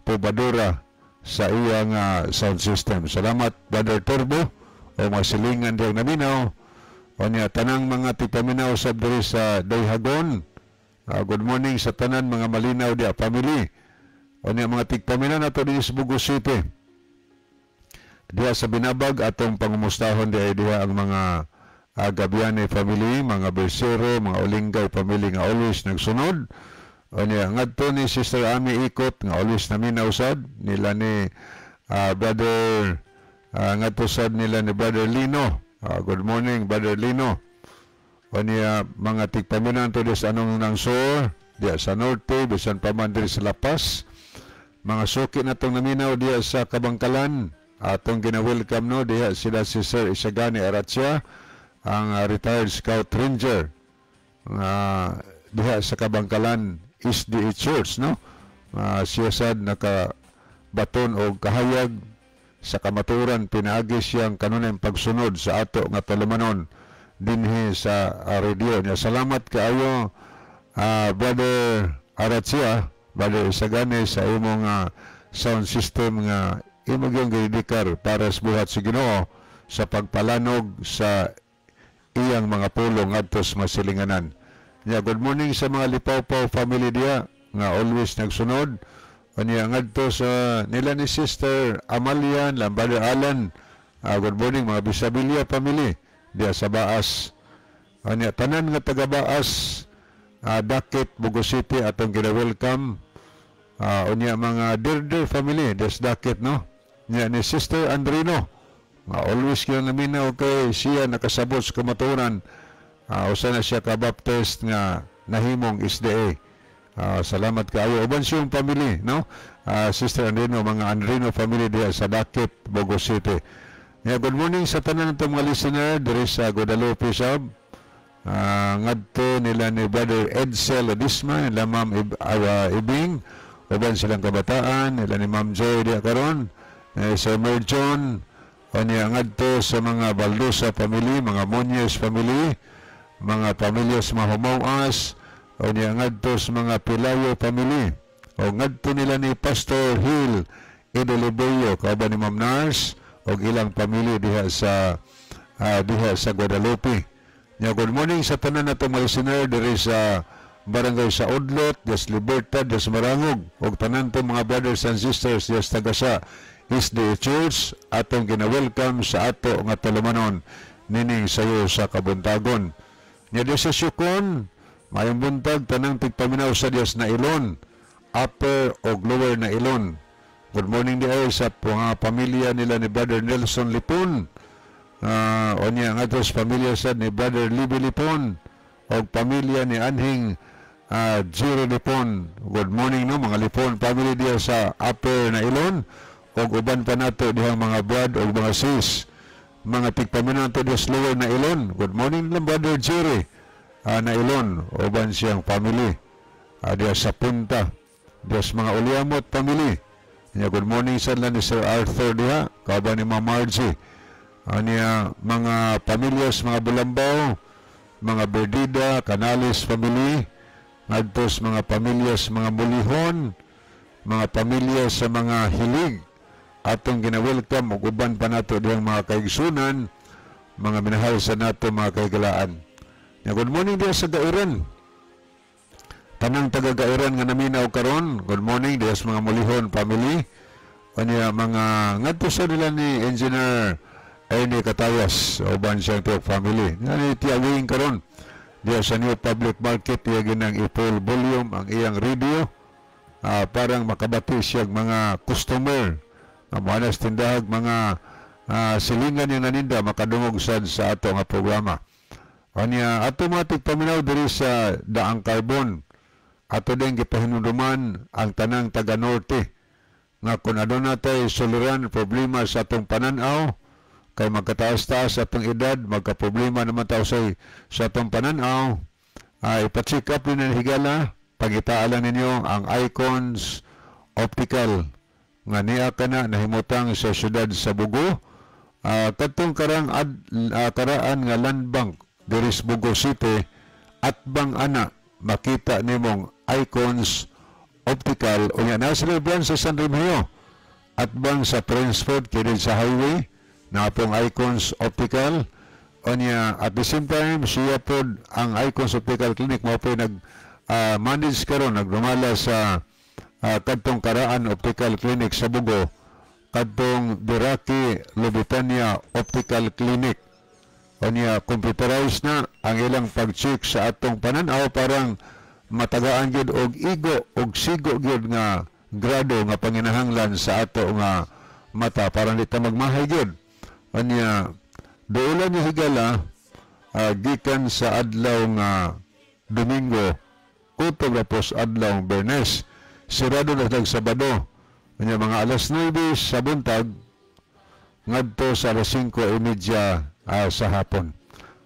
Speaker 2: Pobadora sa iyang sound system. Salamat, Brother Turbo, o mga silingan diyang naminaw. Anya tanang mga tipaminaw sa diri sa Dayhagon. Good morning sa tanan mga Malinaw diya family. Anya mga tigpaminaw nato dinhi sa Bogo City. Diha sa Binabag, atong pangumustahon diha diha ang mga Gabiane family, mga Bersero, mga Olingay family nga always nagsunod. Anya ngadto ni Sister Ami Ikot nga always naminaw sad nila ni Brother ngadto sad nila ni Brother Lino. Good morning, Brother Lino. Anya mga tigpaminaw to sa anong nang sur diha sa Norte, bisan pa man diri sa Lapas. Mga suki natong naminaw diha sa Kabangkalan, atong gina-welcome, no, diha sila si Sir Isagani Aratia, ang retired Scout Ranger nga diha sa Kabangkalan SDA Church, no. Siya sad naka baton og kahayag sa kamaturan pinaagi siyang kanunay pagsunod sa ato nga tulumanon dinhi sa radio niya. Salamat kaayo, Brother Aratia, Brother Isagani, sa imong sound system nga imo gyud gidedikar para sa buhat sa Ginoo sa pagpalanog sa iyang mga pulong ngadto sa masilinganan. Ya, good morning sa mga Lipawpaw family diya nga always nagsunod. Unya ngadto sa nila ni Sister Amalia, Brother Alan. Good morning mga Bisabilia family diya sa Baas. Unya tanan nga taga Baas, Dakit, Bogo City, atong gina-welcome. Unya mga Dirdir family diya sa Dakit, no. Nya ni Sister Andrino nga always gyud naminaw kay siya nakasabot sa kamatuoran. Usa na siya ka Baptist nga nahimong SDA. Salamat kaayo uban siyang family, no. Sister Andrino, mga Andrino family diha sa Dakit, Bogo City. Yeah, good morning sa tanan natong mga listener diri sa Guadalupe sab. Ngadto nila ni Brother Edsel Odisma, nila Ma'am Ibing. Uban silang kabataan nila ni Ma'am Joy diha karon, Sir Merjon. Unya ngadto sa mga Baldosa family, mga Muñez family, mga pamilya sa mga Humawas. Unya ngadto sa mga Pilayo family. O ngadto nila ni Pastor Hill Idolibello kauban ni Ma'am Nars og ilang pamilya diha sa Guadalupe. Nya good morning sa tanan nato mga listener diri sa Barangay sa Udlot, Des Libertad, Des Marangog, ug tanan to mga brothers and sisters des Tagasa SDA Church, atong gina-welcome sa ato nga tulumanon nining sayo sa kabuntagon. Nya di sa Sukon, mayong buntag tanang tigpaminaw sa Dios na Ilon, Upper o Lower na Ilon. Good morning di ay sa mga pamilya nila ni Brother Nelson Lipon. Onya nga sa pamilya sa ni Brother Libby Lipon o pamilya ni Anhing Jiro Lipon. Good morning, no, mga Lipon family diya sa Upper na Ilon ug uban pa nato dihang mga brad ug mga sis. Mga tigpaminaw nato diya sa Lower na Ilon. Good morning lang, Brother Jerry na Ilon, uban siyang family diya sa Punta. Diya sa mga Uliamot family. Nya good morning sa ni Sir Arthur diha, kauban ni Ma'am Margie. Anya mga pamilya sa mga Bulambaw, mga Berdida, Canales family, ngadto sa mga pamilya sa mga Mulihon, mga pamilya sa mga Hilig. Atong gina-welcome ug uban pa nato dihang mga kaigsunan, mga minahal sa nato mga kaigalaan. Nya good morning diha sa Gairan. Tanang taga Gairan nga naminaw karon, good morning diha sa mga Mulihon family. Unya mga ngadto sa nila ni Engineer Ernie Katayas uban siyang tiyak family. Nga ni Tia Wing karon diha sa New Public Market, iya ginang i-full volume ang iyang radio parang makabati siya mga customer nga moana sa tindahag, mga silingan niya naninda, makadungog sad sa ato nga programa. Anya ato mga tigpaminaw diri sa Daang Carbon, ato din gipahinumduman ang tanang taga Norte nga kung aduna tay suliran, problema sa atong pananaw, kay magkataas-taas atong edad, magka-problema naman tao sa atong pananaw, ay pa-check up din ang higala. Pangitaan lang ninyo ang Icons Optical nga niya kana nahimutang sa syudad sa Bugo, kadtong karaan nga Land Bank diri sa Bugo City, at bang ana makita nimong Icons Optical. Unya na sila branch sa San Remigio, at bang sa Transport kini sa highway na pong Icons Optical. Unya at the same time, siya pod ang Icons Optical Clinic mo po nag manage karon, nagdumala sa kadtong Karaan Optical Clinic sa Bugo, kadtong Biraki Lubitania Optical Clinic. Unya computerized na ang ilang pag-check sa atong pananaw, parang matagaan gyud og igo og sigo gyud nga grado nga panginahanglan sa ato nga mata, parang di ta magmahay gyud. Unya duolan ni higala, gikan sa adlaw nga Domingo kutob na pos adlaw Biyernes, sirado na tag Sabado. Unya mga alas 9 sa buntag ngadto sa alas 5:30 sa hapon.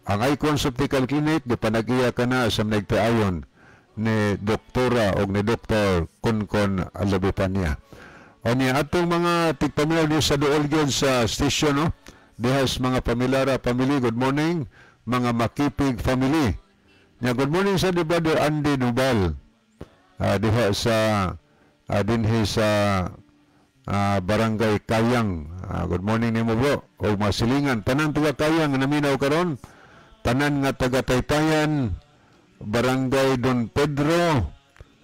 Speaker 2: Ang Icons Optical Clinic gipanag-iya kana sa nagtiayon ni Doktora og ni Dr. Konkon Alabitania. Unya atong mga tigpaminaw ni sa duol gyud sa station, no, diha sa mga Pamilara family, good morning, mga Makipig family. Nya good morning sa ni Brother Andy Nubal. Diha sa dinhi sa Barangay Kayang. Good morning nimo, bro. O masilingan tanan taga Kayang nga naminaw karon, tanan nga taga Taytayan, Barangay Don Pedro,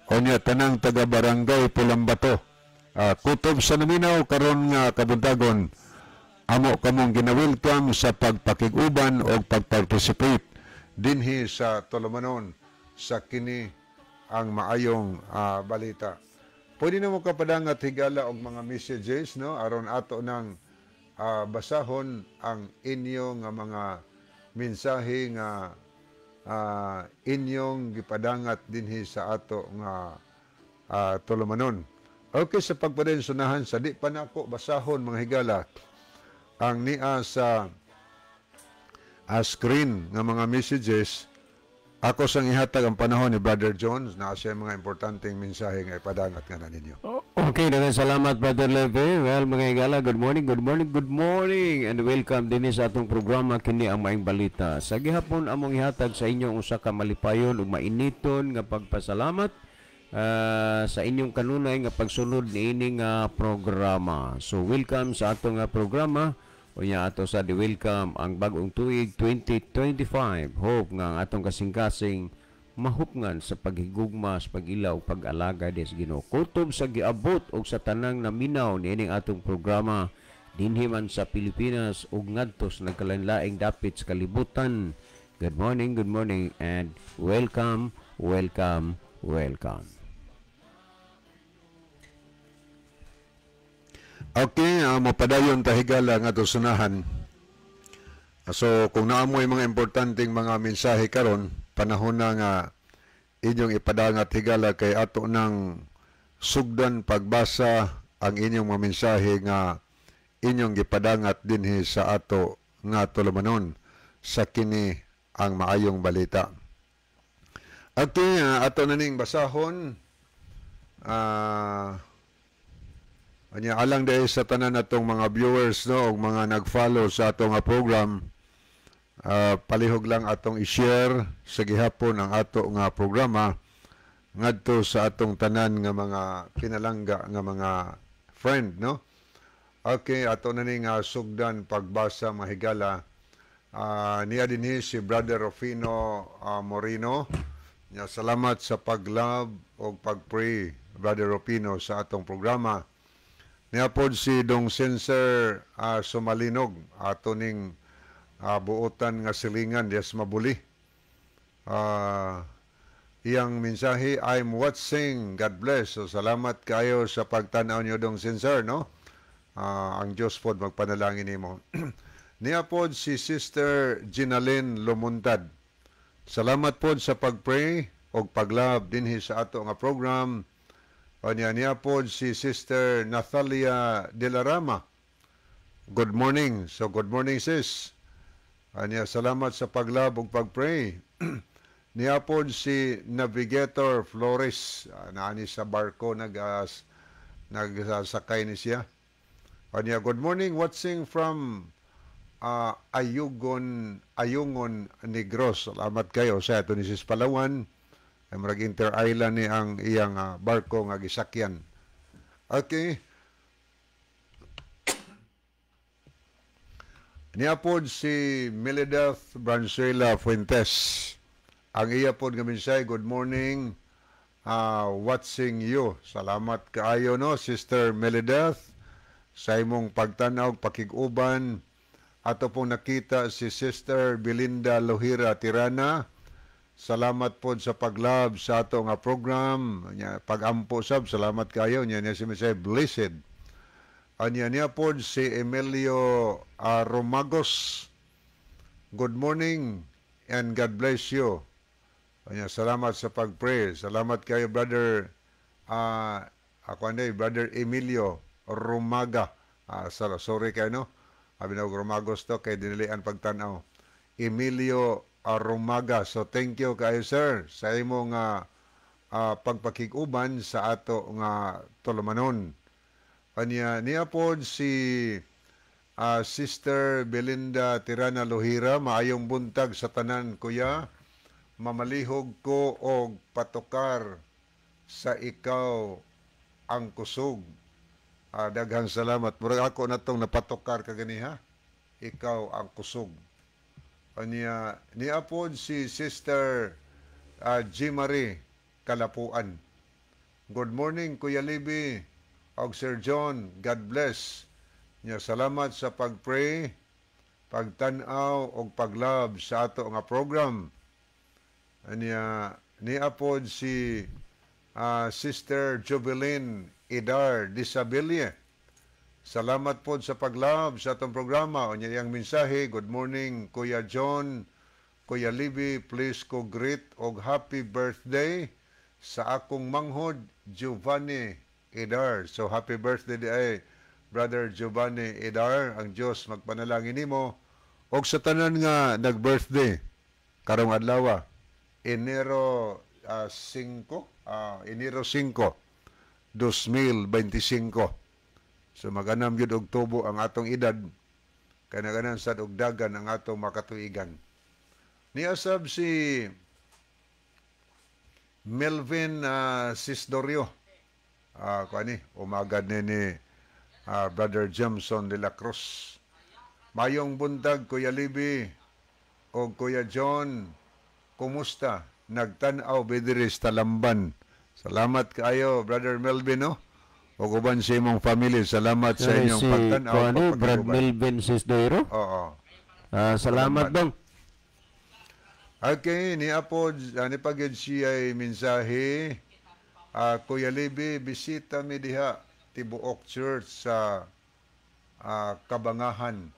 Speaker 2: unya tanang taga Barangay Pulambato. Kutob sa naminaw karon nga kabuntagon, amo kamong gina-welcome sa pagpakig-uban o pagparticipate dinhi sa tulumanon sa kini ang maayong balita. Pwede na mo kapadangat, higala, og mga messages, no, aron ato nang basahon ang inyo nga mga mensahe nga inyong gipadangat dinhi sa ato nga tulumanon. Okay, sa pagpadensunahan sa di pa nako basahon, mga higala, ang nia sa screen nga mga messages. Ako sang ihatag ang panahon ni Brother Jones na siya mga importanteng mensahe nga ipadangat nga na ninyo.
Speaker 4: Okay, daghang salamat, Brother Leve. Well, mga higala, good morning, good morning, good morning and welcome din sa atong programa, kini ang Maayong Balita. Sa gihapon among ihatag sa inyo ang usa ka malipayon ug mainiton nga pagpasalamat sa inyong kanunay nga pagsunod niini nga programa. So welcome sa atong nga programa. Unya ato sa di welcome ang bagong tuig 2025. Hope nga ang atong kasing-kasing mahupngan sa paghigugma, sa pag-ilaw, pag-alaga des Ginoo. Kutob sa giabot og sa tanang naminaw niining atong programa dinhi man sa Pilipinas ug ngadto sa nagkalain-laing dapit sa kalibutan. Good morning and welcome, welcome, welcome.
Speaker 2: Okay, mapadayon ta, higala, nga sunahan. So kung naamoy mga importanteng mga mensahe karon, panahon na nga inyong ipadangat, higala, kay ato nang sugdan pagbasa ang inyong mga mensahe nga inyong gipadangat dinhi sa ato nga tulumanon sa kini ang Maayong Balita. Okay, ato na ning basahon. Anya alang dahil sa tanan natong mga viewers, no, ug mga nag-follow sa atong nga program, palihog lang atong i-share sa gihapon ang ato nga programa ngadto sa atong tanan nga mga pinalangga nga mga friend, no. Okay, ato na ni nga sugdan pagbasa, mga higala. Niya dinhi si Brother Rufino Moreno. Nya salamat sa pag-love o pag-pray, Brother Rufino, sa atong programa. Niya pod si Dong Sensor Sumalinog, ato ning buotan nga silingan dias Mabuli. Iyang mensahe, "I'm watching, God bless." So salamat kayo sa pagtanaw niyo, Dong Sensor, no? Ang Diyos pod magpanalangin nimo. Niya pod si Sister Ginalyn Lumuntad. Salamat pod sa pag-pray og pag-love dinhi sa ato nga program. Niya niya pod si Sister Nathalia De La Rama. Good morning. So good morning, sis. Anya salamat sa pag-love ug pag-pray. Niya pod si Navigator Flores, naani sa barko nagsakay ni siya. Anya good morning, watching from Ayugon, Ayungon, Negros. Salamat kayo sa ato ni sis Palawan. Ay murag inter-island ni ang iyang barko nga gisakyan. Okay. Niya pod si Melideth Branzuela Fuentes. Ang iya pod nga mensahe, "Good morning, watching you." Salamat kaayo, no, Sister Melideth, sa imong pagtanaw, pakig-uban. Ato pong nakita si Sister Belinda Lohira Tirana. Salamat po sa pag-love sa ato nga program. Nya, pag-ampo sab, salamat kayo. Nya niya si Mr. Blessed. Anya niya po si Emilio Romagos. Good morning and God bless you. Anya, salamat sa pag-pray. Salamat kayo, brother, ako ano, Brother Emilio Romaga. Sorry kayo, no? Abi na Romagos to, kay dinilian pagtanaw. Emilio Romaga. So thank you kayo, sir, sa imong pagpakig-uban sa ato nga tulumanon. Anya niya pod si Sister Belinda Tirana Lohira, "Maayong buntag sa tanan, kuya. Mamalihog ko og patokar sa Ikaw ang Kusog." Daghang salamat. Murag ako na tong napatokar kaganiha. Ikaw ang Kusog. Anya niya pod si Sister G. Marie Kalapuan. "Good morning, Kuya Libby og Sir John. God bless." Nya salamat sa pag-pray, pagtan-aw og pag-love sa ato nga program. Anya niya pod si Sister Jubilin Idar Disabilie. Salamat po sa pag-love sa atong programa. Unya iyang mensahe, "Good morning, Kuya John, Kuya Libby, please ko greet og happy birthday sa akong manghod, Giovanni Idar." So happy birthday di ay, Brother Giovanni Idar. Ang Diyos magpanalangin nimo og sa tanan nga nag-birthday karong adlaw. Enero 5, Enero 5, 2025. So maganam gyud og tubo ang atong edad, kay naganan sad og dagan ang atong makatuigan. Niasab si Melvin Sisdorio. Kuani, umagad ni Brother Jameson de la Cruz. Mayong buntag, Kuya Libby o Kuya John. Kumusta? Nagtan-aw diri sa Talamban. Salamat kaayo, Brother Melvin, no? O uban sa imong family. Salamat sa
Speaker 4: Sorry,
Speaker 2: inyong
Speaker 4: si
Speaker 2: pagtan-aw.
Speaker 4: Kuani, Brad
Speaker 2: pagpakiguban.
Speaker 4: Melvin Sisdoiro.
Speaker 2: Oo.
Speaker 4: Salamat dong.
Speaker 2: Okay, ni Apo, ni pagid siya ay mensahe. Kuya Libby, bisita mi diha Tibuok Church sa Kabangahan.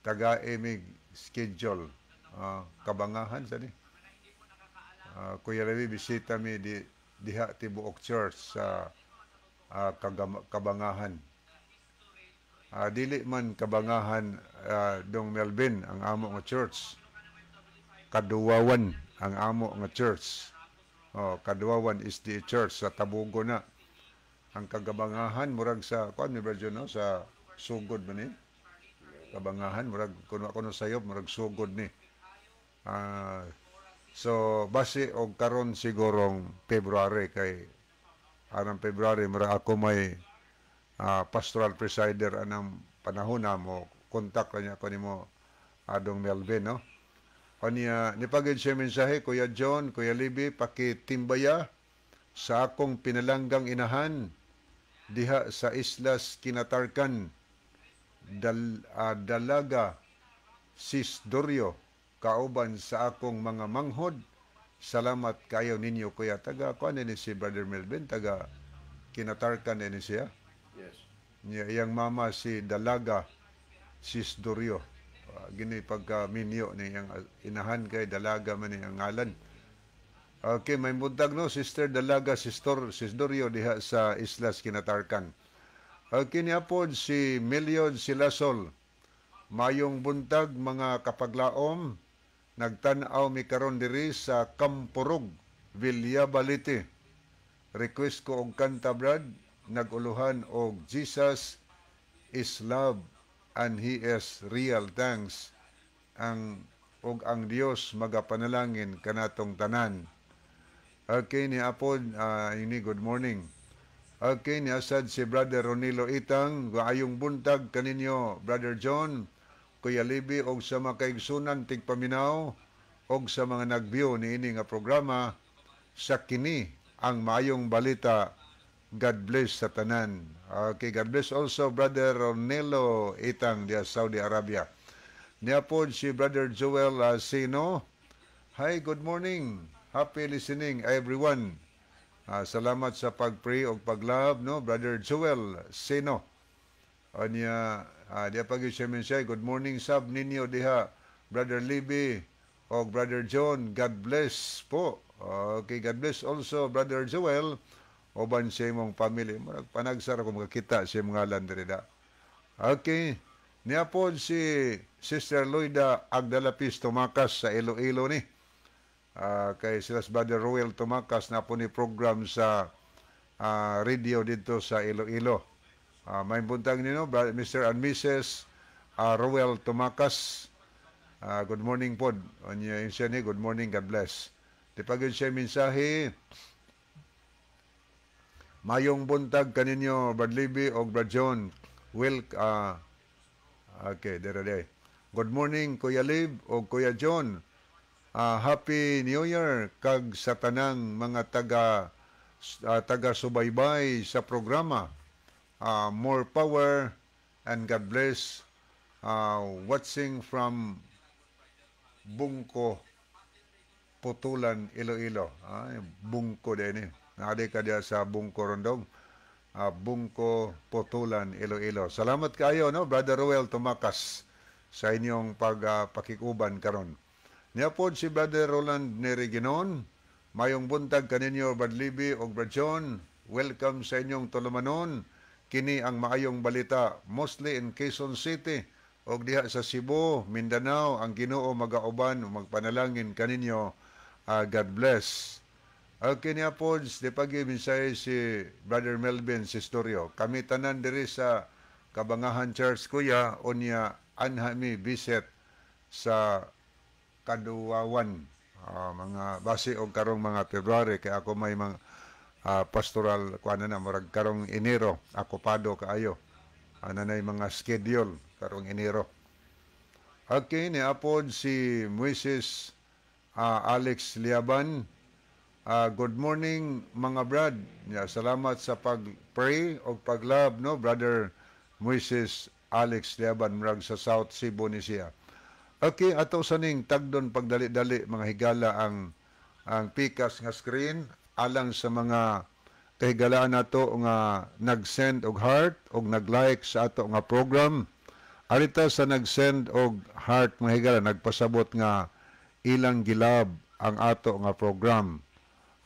Speaker 2: Taga mig schedule. Kabangahan sa ni. Kuya Libby, bisita mi diha Tibuok Church sa Kabangahan. Dili man Kabangahan, dong Melvin, ang amo nga church. Kaduwawan ang amo nga church. Oh, Kaduwawan is the church sa Tabugo na. Ang Kagabangahan murag sa kuan ni Brother, no, sa Sugod man ni. Kabangahan murag kuno kuno sayop, murag Sugod ni. So base og karon sigurong February, kay anang February murag ako may pastoral presider anang panahon na mo kontak lang niya ko nimo, adong Melvin, no. Kanya, ni pagid siya mensahe, "Kuya John, Kuya Libby, pakitimbaya sa akong pinalanggang inahan diha sa Islas Kinatarkan, Dalaga Sisdorio, kauban sa akong mga manghod. Salamat kayo ninyo, Kuya." Taga kuan ni si Brother Melvin, taga Kinatarkan ni siya.
Speaker 4: Yes.
Speaker 2: Niya iyang mama si Dalaga Sisdorio. Gini pagka minyo ni iyang inahan kay Dalaga man ni ang ngalan. Okay, may buntag, no, Sister Dalaga Sister Sisdorio diha sa Islas Kinatarkan. Okay, niya pod si Meliod Silasol. "Mayong buntag, mga kapaglaom, nagtan-aw mi karon diri sa Kampurog, Villaba, Leyte. Request ko og kanta, Brad, nag-uluhan og Jesus is love and He is real. Thanks. Ang og ang Dios magapanalangin kanatong tanan." Okay, ni Apod, ini good morning. Okay, ni asad si Brother Ronilo Itang, "Maayong buntag kaninyo, Brother John, Kuya Libby, og sa mga kaigsunan tigpaminaw, og sa mga nagbiyo niini nga programa sa kini ang maayong balita. God bless sa tanan." Okay, God bless also, Brother Ronelo Itang diya Saudi Arabia. Niya pod si Brother Joel Sino. "Hi, good morning. Happy listening, everyone." Salamat sa pag-pray o pag-love, no, Brother Joel Sino. Anya, diya pag siya mensahe, "Good morning sab ninyo diha, Brother Libby o Brother John. God bless po." Okay, God bless also, Brother Joel, uban sa imong family. Murag panagsara ko makakita sa imong ngalan diri da. Okay. Niya po si Sister Loida Agdalapis Tumakas sa Iloilo ni. Kay sila sa Brother Royal Tumakas na po ni program sa radio dito sa Iloilo. May buntag nino, Mr. and Mrs. Roel Tumakas. Good morning po. Unya yun siya ni, good morning, God bless. Di pa gyud siya mensahe. "Mayong buntag kaninyo, Brad Libby o Brad John." Will, okay, dere de. "Good morning, Kuya Lib o Kuya John. Happy New Year kag sa tanang mga taga subaybay sa programa. More power and God bless. Watching from Bungko, Putulan, Iloilo." Ay, Bungko din eh. Naadi ka diya sa Bungko Rondong. Bungko, Putulan, Iloilo. Salamat kayo, no, Brother Roel Tumakas, sa inyong pagpakikuban karon. Niya pod si Brother Roland Neriginon. "Mayong buntag kaninyo, Brad Libby o Brad John. Welcome sa inyong tulumanon. Kini ang maayong balita, mostly in Quezon City og diha sa Cebu, Mindanao. Ang Ginoo magauban ug magpanalangin kaninyo." God bless. Okay niya po, di pagi mensahe si Brother Melvin Sistorio. Kami tanan diri sa Kabangahan Church, kuya, unya anha mi visit sa Kaduawan. Mga base og karong mga February kay ako may mga pastoral kuan na, murag karong Enero akupado kaayo. Ana nay mga schedule karong Enero. Okay, ni apod si Moises Alex Liaban. Good morning, mga brad. Yeah, salamat sa pag-pray o pag-love, no, Brother Moises Alex Liaban, murag sa South Cebu ni siya. Okay, ato sa ning tagdon pagdali-dali, mga higala, ang pikas nga screen alang sa mga kahigalaan nato nga nag-send og heart og nag-like sa ato nga program. Arita sa nag-send og heart, mga higala, nagpasabot nga ilang gi-love ang ato nga program.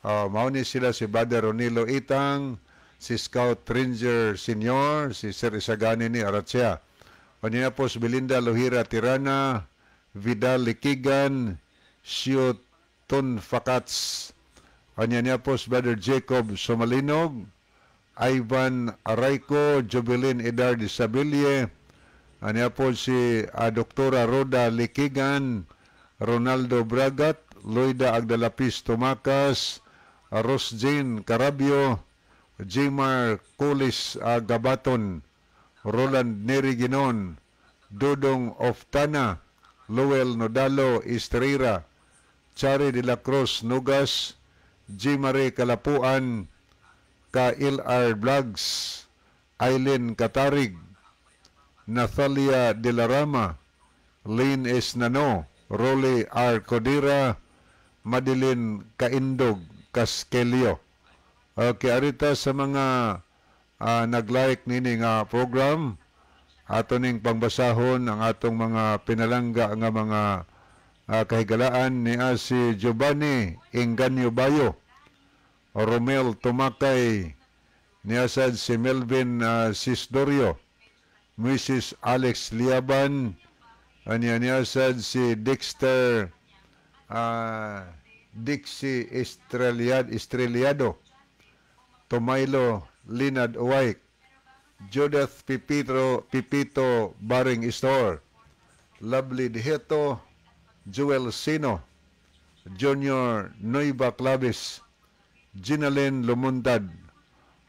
Speaker 2: Mao ni sila si Brother Ronilo Itang, si Scout Ranger Senior, si Sir Isagani ni Aratsia. Unya po si Belinda Lohira Tirana, Vidal Likigan, Sio Tun Fakats. Unya niya po si Brother Jacob Somalinog, Ivan Arayco, Jubilin Edar de Sabille, Anya po si Doktora Roda Likigan, Ronaldo Bragat, Loida Agdalapis Tumakas, Rose Jane Carabio, Jimar Kulis Gabaton, Roland Neri Ginon, Dudong Oftana, Lowell Nodalo Estrera, Chari de la Cruz Nugas, G. Marie Kalapuan, KLR Vlogs, Eileen Katarig, Nathalia de la Rama, Lynn S. Nano, Rolly R. Codira, Madeline Kaindog Caskelio. Okay, arita sa mga nag-like nini nga program, ato ning pangbasahon ang atong mga pinalangga nga mga kahigalaan ni si Giovanni Inganyo Bayo, Romel Tumakay, niya sad si Melvin Sisdorio, Mrs. Alex Liaban, anya niya sad si Dexter Dixie Estrellado, Tomaylo Linad Uwayk, Judith Pipito Baring Store, Lovely Diheto, Joel Sino, Junior Nueva Clavis, Ginalyn Lumuntad,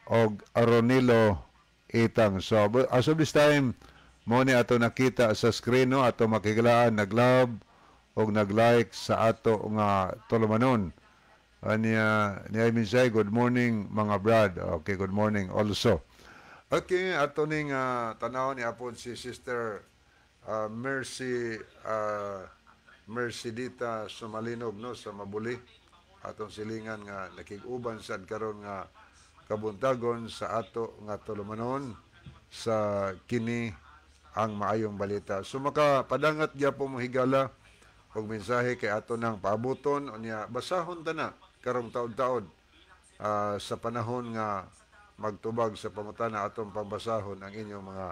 Speaker 2: og Aronilo Itang. So, as of this time, mo ni ato nakita sa screen, no, ato makigalaan nag-love og nag-like sa ato nga tulumanon. Anya niya mensahe, "Good morning, mga brad." Okay, good morning also. Okay, ato ning tanaw ni apod si Sister Mercy Mercedita Sumalinog, no, sa Mabuli. Atong silingan nga nakig-uban sad karon nga kabuntagon sa ato nga tulumanon sa kini ang maayong balita. So makapadangat gyapon mo, higala, og mensahe kay ato nang paabuton, unya basahon ta na karong taod-taod sa panahon nga magtubag sa pangutana, atong pambasahon ang inyong mga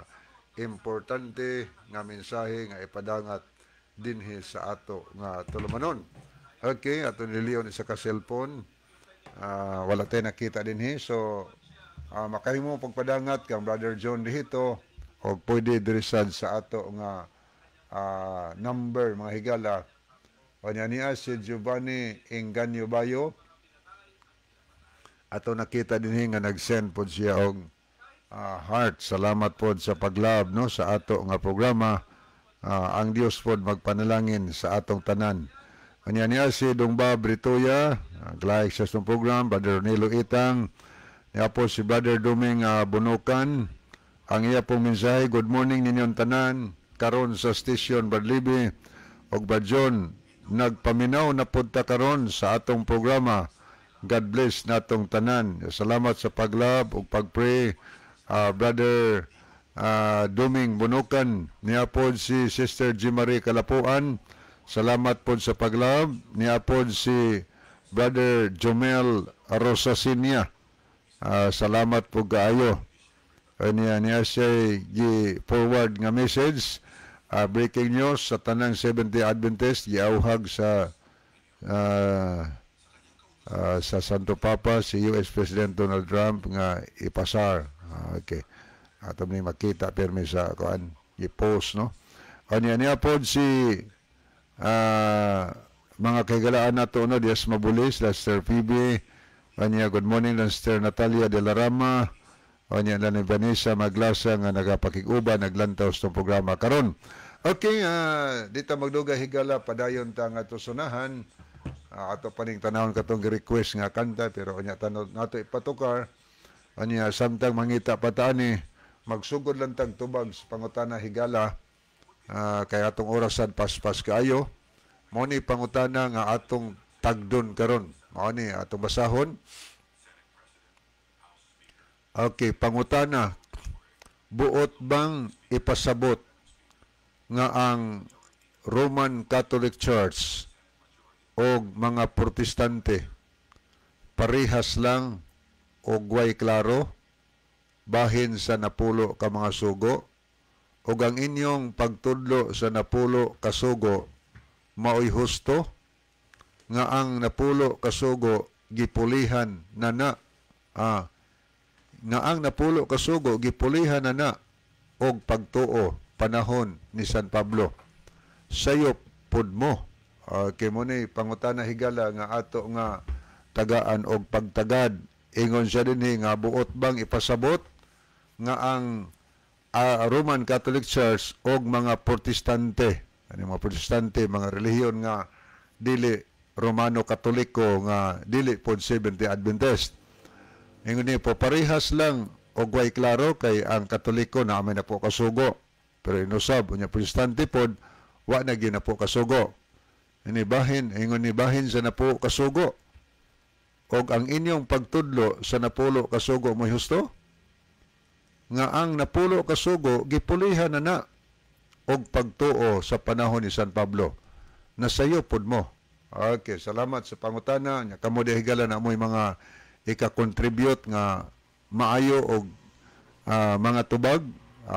Speaker 2: importante nga mensahe nga ipadangat dinhi sa ato nga tulumanon. Okay, ato ni Leon isa ka cellphone. Wala tayo nakita dinhi. So, makahimo pagpadangat kang Brother John dito o pwede diri sad sa ato nga number, mga higala. Kanya niya si Giovanni Inganyo Bayo. Ato nakita dinhi nga nag-send pod siya og heart. Salamat pod sa pag-love, no, sa ato nga programa. Ang Dios pod magpanalangin sa atong tanan. Kanya niya si Dongba Britoya, like sa atong program, Brother Nilo Itang, niya po si Brother Duming Bunukan. Ang iya pong mensahe, "Good morning ninyong tanan, karon sa station Badlibi, og Badjon, nagpaminaw na punta karon sa atong programa. God bless natong tanan." Salamat sa pag-love ug pag-pray, Brother Duming Bunukan. Niya po si Sister G. Marie Kalapuan. Salamat po sa pag-love. Niya po si Brother Jomel Rosasinia. Salamat po kaayo. Niya niya siya gi-forward nga message. Breaking news sa tanang 70 Adventist giauhag sa Sa Santo Papa si US President Donald Trump nga ipasar. Okay. Ato ni makita pirmi sa kuan i-post, no. Anya niya pod si mga kahigalaan nato, no, Dias Mabulis, Lester Phoebe, anya good morning Lester Natalia de la Rama, anya lang ni Vanessa Maglasa nga nagapakig-uban, naglantaw sa programa karon. Okay, dito magdugay, higala, padayon ta nga sunahan. Ato paning tanawon katong request nga kanta, pero unya tanaw nato ipatukar. Anya samtang mangita pa ta ani, magsugod lang tag tubag sa pangutana, higala, kay atong orasan paspas kaayo. Mao ni pangutana nga atong tagdon karon. Mao ni atong basahon. Okay, pangutana. Buot bang ipasabot nga ang Roman Catholic Church o mga Protestante parehas lang og way klaro bahin sa 10 ka mga sugo, ug ang inyong pagtudlo sa 10 ka sugo maoy husto, nga ang 10 ka sugo gipulihan na na nga ang 10 ka sugo gipulihan na na og pagtuo panahon ni San Pablo? Sayop pud mo. Okay, mo ni pangutana, higala, nga ato nga tagaan og pagtagad. Ingon siya dinhi nga buot bang ipasabot nga ang Roman Catholic Church og mga Protestante, ano, mga Protestante, mga relihiyon nga dili Romano Katoliko, nga dili pod Seventh-day Adventist. Ingon ni po parehas lang og way klaro, kay ang Katoliko na may 10 kasugo. Pero inusab unya Protestante pod wa na gyud 10 kasugo. Ini bahin, ingon ni bahin sa 10 kasugo, og ang inyong pagtudlo sa 10 kasugo mo husto, nga ang 10 kasugo gipulihan na na og pagtuo sa panahon ni San Pablo? Nasayo pod mo. Okay, salamat sa pangutana. Nya kamo di, higala, na mo'y mga ika-contribute nga maayo og mga tubag.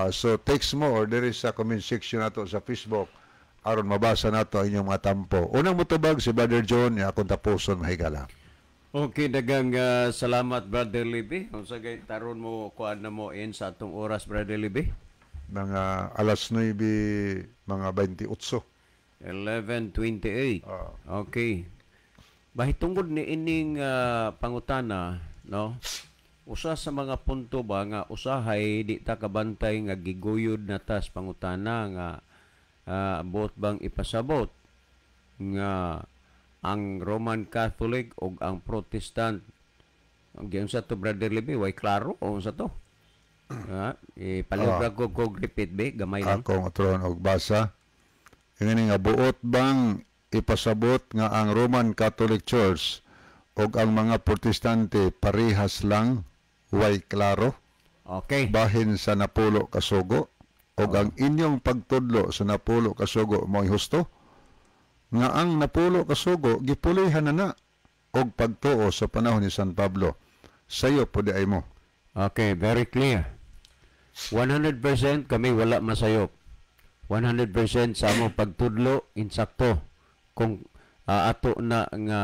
Speaker 2: So text mo or diri sa comment section nato sa Facebook aron mabasa nato ang inyong mga tampo. Unang motubag si Brother John, ya akong tapuson, mahigala.
Speaker 4: Okay, dagang salamat, Brother Libby. Unsa gay taron mo kuan na mo in sa atong oras, Brother Libby?
Speaker 2: Mga alas 9, mga 28.
Speaker 4: 11:28. Okay. Bahitungod ni ining pangutana, no? Usa sa mga punto ba nga usahay di ta kabantay nga giguyod na tas pangutana nga buot bang ipasabot nga ang Roman Catholic o ang Protestant, ang giunsa to, Brother Libby, way klaro o unsa to? Ha, eh, palihog ko kog repeat be gamay lang.
Speaker 2: Akong atron og basa. Ingani nga buot bang ipasabot nga ang Roman Catholic Church ug ang mga Protestante parehas lang way klaro bahin sa 10 kasugo, ug ang inyong pagtudlo sa 10 kasugo mo'y husto, nga ang 10 kasugo gipulihan na na og pagtuo sa panahon ni San Pablo? Sayo po di ay mo.
Speaker 4: Okay, very clear. 100% kami wala masayop. 100% sa among pagtudlo insakto kung ato na nga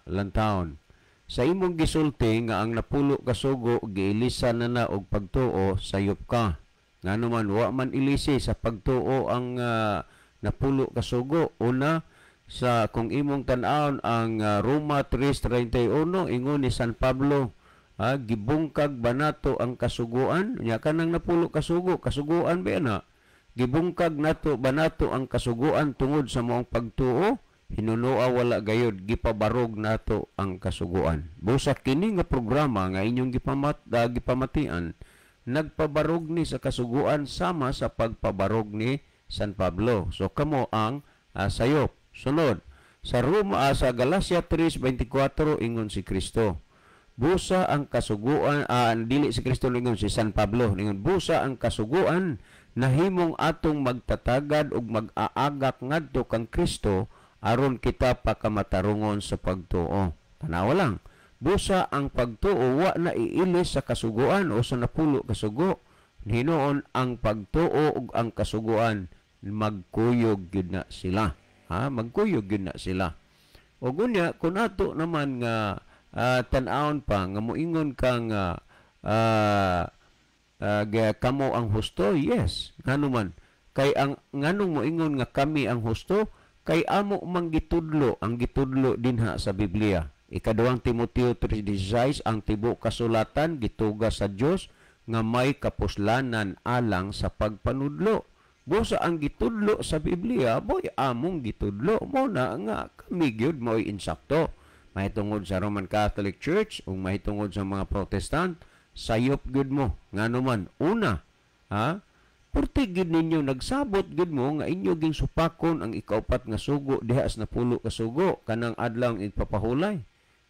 Speaker 4: lantawon. Sa imong gisulti nga ang 10 kasugo giilisan na na og pagtuo, sayop ka. Ngano man wa man ilisi sa pagtuo ang 10 kasugo. Una, sa kung imong tan-awon ang Roma 3:31, ingon ni San Pablo, gibungkag ba nato ang kasuguan? Nya kanang 10 kasugo, kasuguan ba na? Gibungkag nato ba nato ang kasuguan tungod sa moong pagtuo? Hinunoa wala gayod, gipabarog nato ang kasuguan. Busa kini nga programa nga inyong gipamatian nagpabarog ni sa kasuguan sama sa pagpabarog ni San Pablo. So kamo ang sayop. Sunod, sa Roma, sa Galacia 3:24, ingon si Kristo. Busa ang kasuguan, dili si Kristo ningon, si San Pablo ningon, busa ang kasuguan nahimong atong magtatagad ug mag-aagak ngadto kang Kristo aron kita pakamatarungon sa pagtuo. Tanawa lang. Busa ang pagtuo wa na iilis sa kasuguan o sa 10 kasugo. Hinuon ang pagtuo ug ang kasuguan magkuyog gyud na sila. Ha, magkuyog gyud na sila. O gunya kung ato naman nga tan-awon pa nga moingon ka nga kamo ang husto, yes. Ngano man kay ang nganong moingon nga kami ang husto, kay amo mang gitudlo ang gitudlo dinha sa Biblia. Ikaduhang Timoteo 3:16, ang tibuok kasulatan gituga sa Dios nga may kapuslanan alang sa pagpanudlo. Busa ang gitudlo sa Biblia mo'y among gitudlo, mo na nga kami gyud mo'y insakto. Mahitungod sa Roman Catholic Church ug mahitungod sa mga Protestant, sayop gyud mo. Ngano man, una, ha? Purti gyud ninyo nagsabot gyud mo nga inyo ging supakon ang ikaupat nga sugo diha sa napulo ka sugo kanang adlaw igpapahulay.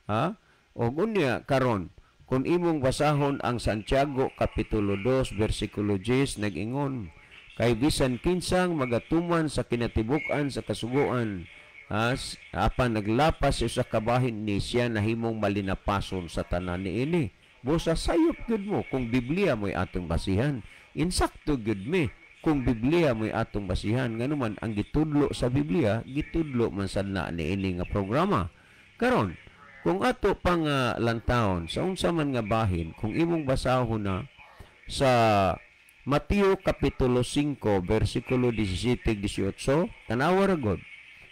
Speaker 4: Ha? Og unya karon, kung imong basahon ang Santiago kapitulo 2 bersikulo 10, nag-ingon, kay bisan kinsang magatuman sa kinatibuk-an sa kasuguan, as apan naglapas sa usa ka bahin ni siya nahimong malinapason sa tanan niini. Busa sayop gyud mo kung Biblia mo'y atong basihan. Insakto gyud mi kung Biblia mo'y atong basihan. Nganuman ang gitudlo sa Biblia, gitudlo man sad na niini nga programa. Karon, kung ato pang lantawon sa unsa man nga bahin, kung imong basahon na sa Mateo kapitulo 5 bersikulo 17-18, tanawa ra gud.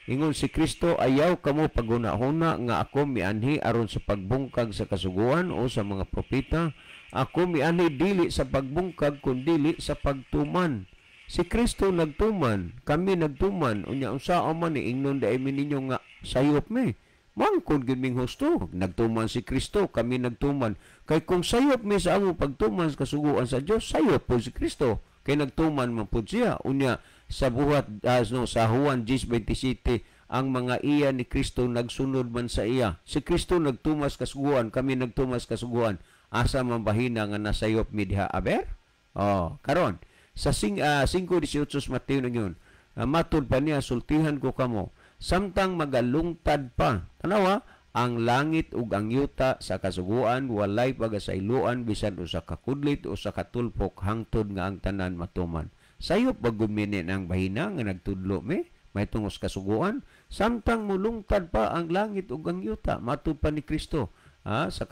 Speaker 4: Ingon si Kristo, ayaw kamo paghuna-huna nga ako mianhi aron sa pagbungkag sa kasuguan o sa mga propeta. Ako mianhi dili sa pagbungkag kun dili sa pagtuman. Si Kristo nagtuman, kami nagtuman, unya unsaon man ni ingnon daay mi ninyo nga sayop mi. Mangkon gyud ming husto. Nagtuman si Kristo, kami nagtuman. Kay kung sayop mi sa among pagtuman sa kasuguan sa Dios, sayop po si Kristo. Kay nagtuman man pud siya. Unya sa buhat no, sa Juan 10:27, ang mga iya ni Kristo nagsunod man sa iya. Si Kristo nagtumas kasuguan, kami nagtumas kasuguan. Asa man bahina nga nasayop mi diha, aber? Oh, karon sa 5:18 Mateo na yun, matud pa niya, sultihan ko kamo, samtang magalungtad pa, tanawa, ang langit ug ang yuta sa kasuguan walay pagasayloan bisan usa ka kudlit o sa katulpok hangtod nga ang tanan matuman. Sayop ba gumini ang bahina nga nagtudlo mi may tungos kasuguan, samtang mulungtad pa ang langit ug ang yuta, matud pa ni Kristo, sa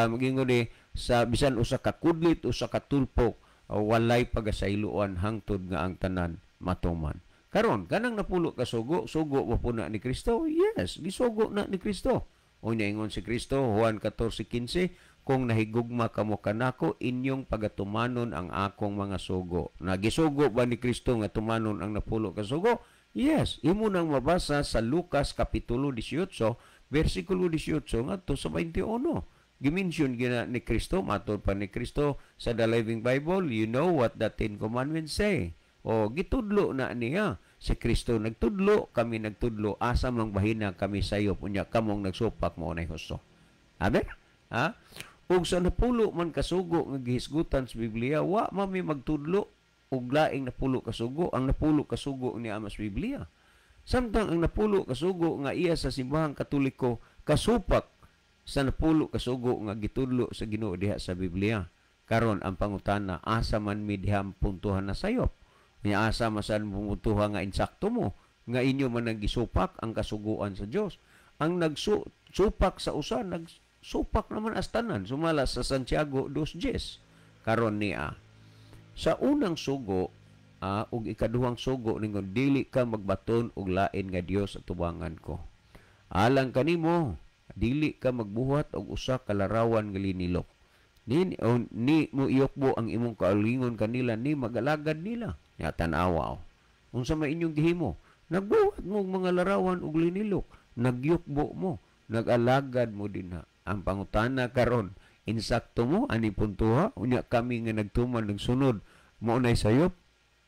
Speaker 4: magingon ni sa bisan usa ka kudlit o sa katulpok walay pagasayloan hangtod nga ang tanan matuman. Karon kanang napulo ka sugo, sugo ba po na ni Kristo? Yes, gisugo na ni Kristo. Unya ingon si Kristo, Juan 14:15, kung nahigugma kamo kanako, inyong pagatumanon ang akong mga sugo. Nagisugo ba ni Kristo nga tumanon ang napulo ka sugo? Yes, imo nang mabasa sa Lucas kapitulo 18, bersikulo 18 ngadto sa 21. Gimension gina ni Kristo, matod pa ni Kristo sa The Living Bible, you know what the Ten Commandments say. O gitudlo na niya. Si Kristo nagtudlo, kami nagtudlo, asa mang bahina kami sayop, unya kamong nagsupak mo nay husto. Amen? Ha? Ug sa napulo man kasugo nga gihisgutan sa Biblia, wa man mi magtudlo og laing napulo kasugo, ang napulo kasugo ni ama sa Biblia. Samtang ang napulo kasugo nga iya sa simbahang Katoliko kasupak sa napulo kasugo nga gitudlo sa Ginoo diha sa Biblia. Karon ang pangutana, asa man mi diha ang puntuhan na sayop? Nya asa masan puntuhan nga insakto mo nga inyo man ang gisupak ang kasuguan sa Dios. Ang nagsupak sa usa, nagsupak naman as tanan, sumala sa Santiago 2:10. Karon niya sa unang sugo ug ikaduhang sugo ningon dili ka magbaton og lain nga Dios sa tubangan ko. Alang kanimo, dili ka magbuhat og usa ka larawan nga linilok. Ni ni mo iyokbo ang imong kaugalingon kanila, ni magalagad nila. Nya tan-awa. Unsa may inyong gihimo? Nagbuhat mo og mga larawan og linilok, nagyukbo mo, nag-alagad mo dinha. Ang pangutana karon, insakto mo ani puntuha, unya kami nga nagtuman nagsunod mo nay sayop.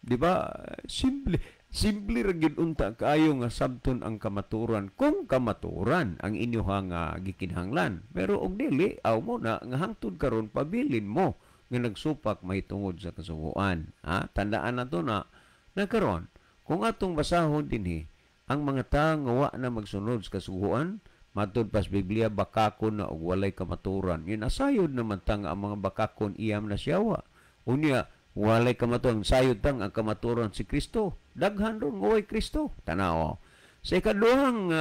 Speaker 4: Di ba? Simple, simple ra gyud unta kaayo nga sabton ang kamaturan kung kamaturan ang inyuhang gikinahanglan. Pero og dili, aw mo na nga hangtod karon pabilin mo nga nagsupak mahitungod sa kasuguan. Ha? Tandaan na to na karon kung atong basahon dinhi ang mga tawo nga wa na magsunod sa kasuguan, matud pas Biblia bakakon na og walay kamaturan. Yun asayod naman ta nga ang mga bakakon iyam na siyawa. Unya walay kamaturan, sayod tang ang kamaturan si Kristo. Daghan ron nga way Kristo. Tanaw. Sa ikaduhang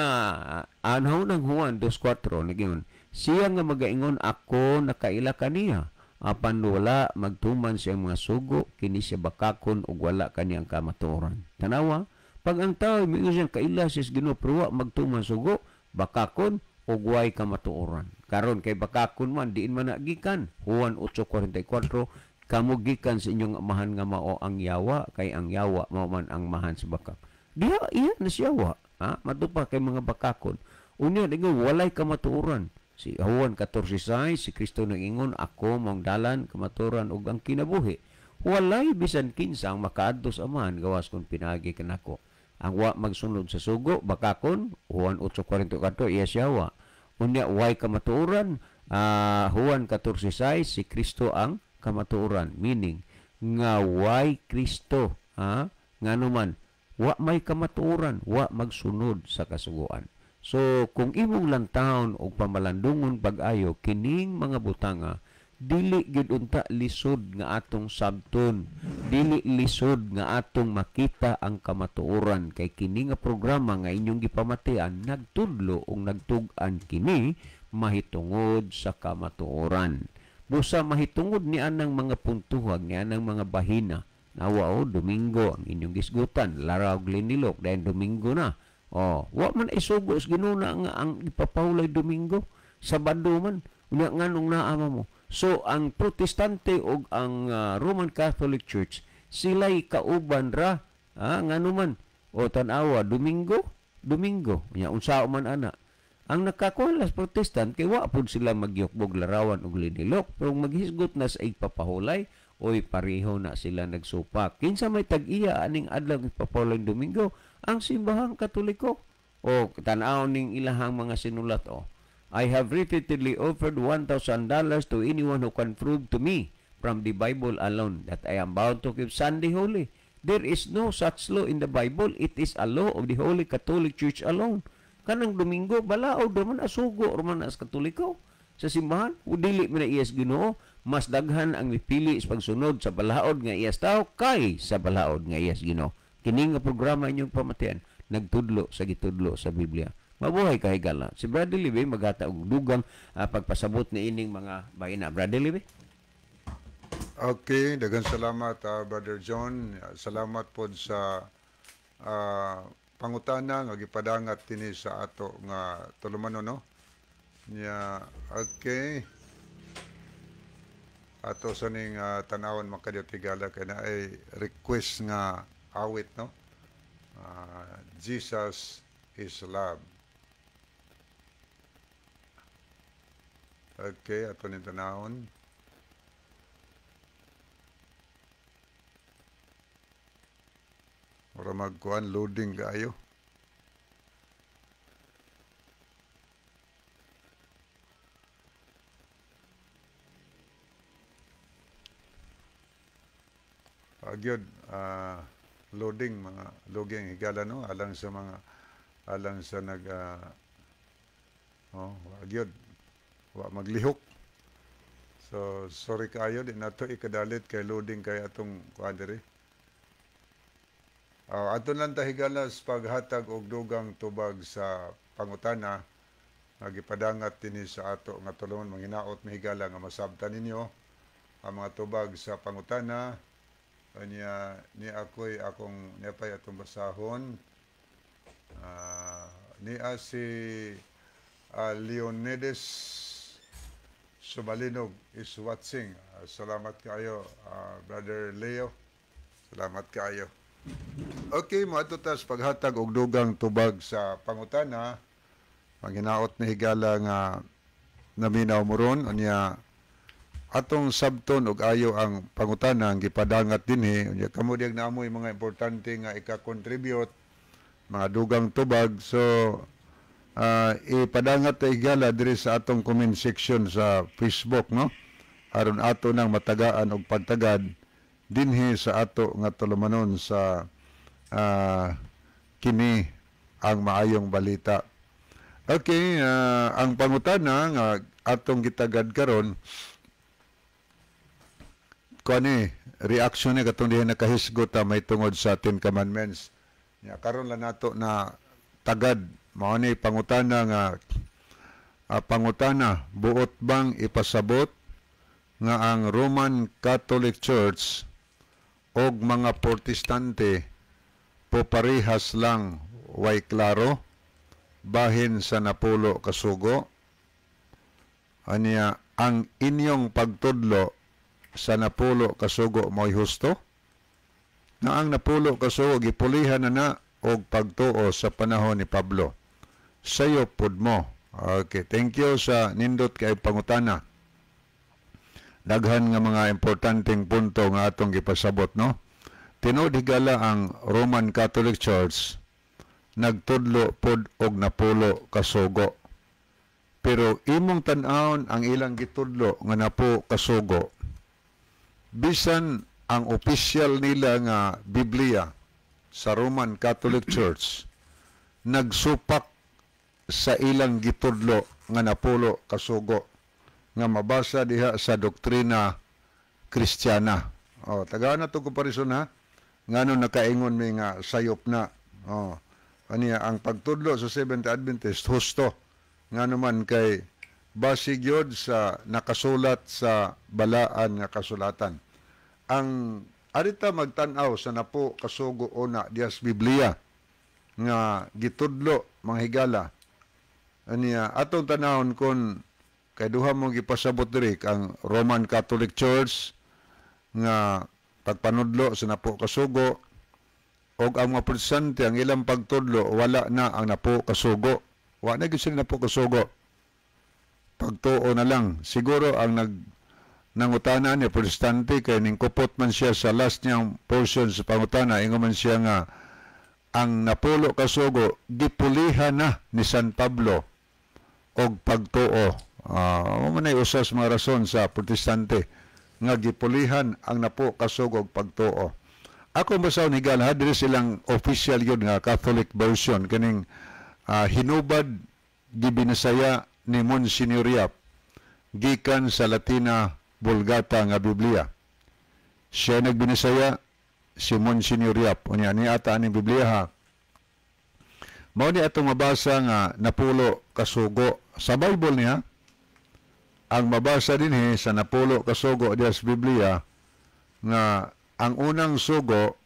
Speaker 4: anhaw ng Juan 2:4 nagyon, siya nga magaingon ako nakaila kaniya apan wala magtuman siyang mga sugo, kini siya bakakon ug wala kaniyang kamatuoran. Tanawa, pag ang tao miingon siyang kaila siya sa Ginoo pero wa magtuman sugo, bakakon ug way kamatuoran. Karon kay bakakon man diin man na gikan. Juan 8:44, kamo gikan sa inyong amahan nga mao ang yawa, kay ang yawa mao man ang mahan sa bakak. Diha iya na siya wa. Ha? Matupa kay mga bakakon. Unya dingon walay kamatuoran. Si Juan 14:6, si Kristo nag-ingon, ako mong dalan, kamatuoran ug ang kinabuhi. Walay bisan kinsa ang makaadto sa Amahan gawas kon pinaagi kanako. Ang wa magsunod sa sugo, bakakon, Juan 8:44, iya siya wa. Unya way kamatuoran, Juan 14:6, si Kristo ang kamatuoran, meaning nga way Kristo, ha? Ngano man wa may kamatuoran, wa magsunod sa kasuguan. So kung imong lantawon og pamalandungon pag-ayo kining mga butanga, dili gyud unta lisod nga atong sabton, dili lisod nga atong makita ang kamatuoran, kay kini nga programa nga inyong gipamatian nagtudlo og nagtug-an kini mahitungod sa kamatuoran. Busa mahitungod ni anang mga puntuhag, ni anang mga bahina. Nawa o Domingo ang inyong gisgutan, laraw linilok dahil Domingo na. O, wa man isugo sa Ginoo na nga ang ipapahulay Domingo, Sabado man, unya nganong naama mo. So ang Protestante og ang Roman Catholic Church sila'y kauban ra, ngano man. O tan-awa Domingo, Domingo, unya unsa man ana. Ang nakakuha las Protestant kay wa pud sila magyukbog larawan og linilok, pero maghisgot na sa ipapahulay, oy pareho na sila nagsupak. Kinsa may tag-iya aning adlaw ipapahulay Domingo? Ang simbahang Katoliko. O tan-aw ning ilahang mga sinulat o. I have repeatedly offered $1,000 to anyone who can prove to me from the Bible alone that I am bound to keep Sunday holy. There is no such law in the Bible. It is a law of the Holy Catholic Church alone. Kanang Domingo, balaod man asugo man as Katoliko sa simbahan. O dili man na iyas Ginoo, mas daghan ang mipili sa pagsunod sa balaod nga iyas tao kay sa balaod nga iyas Ginoo. Kini nga programa inyong pamatian nagtudlo sa gitudlo sa Biblia. Mabuhay ka higala. Si Brother Libe maghata og dugang pagpasabot ni ining mga baina. Brother Libe.
Speaker 2: Okay, daghang salamat Brother John. Salamat pod sa pangutana nga gipadangat dinhi sa ato nga tulumanon, no? Nya, okay. Ato sa ning tanawon makadiyot higala kay naay request nga awit, no? Jesus is love. Okay, ato ning tanawon. Ora magkuan loading kaayo. Agyod, loading mga loading higala, no, alang sa mga alang sa nag oh, agyod wa maglihok. So sorry kaayo di nato ikadalit kay loading kay atong kuan diri. Ato lang ta higala sa paghatag og dugang tubag sa pangutana nga gipadangat dinhi sa ato nga tulungan. Manghinaot mi higala nga masabtan ninyo ang mga tubag sa pangutana. Kanya ni ako'y akong niapay atong basahon. Niya si Leonides Sumalinog is watching. Salamat kayo, Brother Leo. Salamat kayo. Okay, moadto ta sa paghatag og dugang tubag sa pangutana. Manghinaot ni higala nga naminaw mo ron. Unya atong sabton og ayo ang pangutana ang gipadangat dinhi. Unya kamo diyag naamoy mga importante nga ika-contribute, mga dugang tubag. So ipadangat ta higala diri sa atong comment section sa Facebook, no? Aron ato nang matagaan og pagtagad dinhi sa ato nga tulumanon sa kini ang maayong balita. Okay, ang pangutana nga atong gitagad karon kuani reaction ni katong diha nakahisgot ta may tungod sa Ten Commandments. Nya karon lang nato na tagad. Mao ni pangutana nga pangutana, buot bang ipasabot nga ang Roman Catholic Church og mga Protestante poparehas lang, way klaro bahin sa napulo kasugo? Aniya, ang inyong pagtudlo sa napulo kasugo mo'y husto? Na ang napulo kasugo gipulihan na na og pagtuo sa panahon ni Pablo. Sayo pud mo. Okay, thank you sa nindot kay pangutana. Daghan nga mga importanteng punto nga atong gipasabot, no? Tinuod, higala, ang Roman Catholic Church nagtudlo pod og napulo kasugo. Pero imong tan-awon ang ilang gitudlo nga napo kasugo. Bisan ang opisyal nila nga Biblia sa Roman Catholic Church nagsupak sa ilang gitudlo nga napulo kasugo nga mabasa diha sa Doktrina Kristiyana. Oh, tagaan na to komparison ha. Ngano nakaingon mi nga sayop na. Oh. Aniya, ang pagtudlo sa Seventh Adventist husto, ngano man kay base gyud sa nakasulat sa balaan nga kasulatan. Ang arita magtan-aw sa napo kasugo una diha sa Biblia nga gitudlo, mga higala. Aniya, atong tanawon kon kay duha mo gipasabot diri, ang Roman Catholic Church nga pagpanudlo sa napo kasugo og ang mga Protestante, ang ilang pagtudlo wala na ang napo kasugo. Wa na gyud sila napo kasugo. Pagtuo na lang. Siguro ang nag nangutana ni Protestante kay ning kupot man siya sa last niyang portion sa pangutana, ingon man siya nga ang napulo kasugo gipulihan na ni San Pablo og pagtuo. Mao man ay usa sa mga rason sa Protestante nga gipulihan ang napo kasugo og pagtuo. Ako basahon, higala, diri silang official yun nga Catholic version kining hinubad gibinasaya ni Monsignor Yap gikan sa Latina Vulgata nga Biblia. Siya nagbinisaya, si Monsignor Yap. Unya ni ata aning Biblia ha. Mao ni atong mabasa nga napulo kasugo sa Bible niya. Ang mabasa dinhi sa napulo kasugo diha sa Biblia nga ang unang sugo,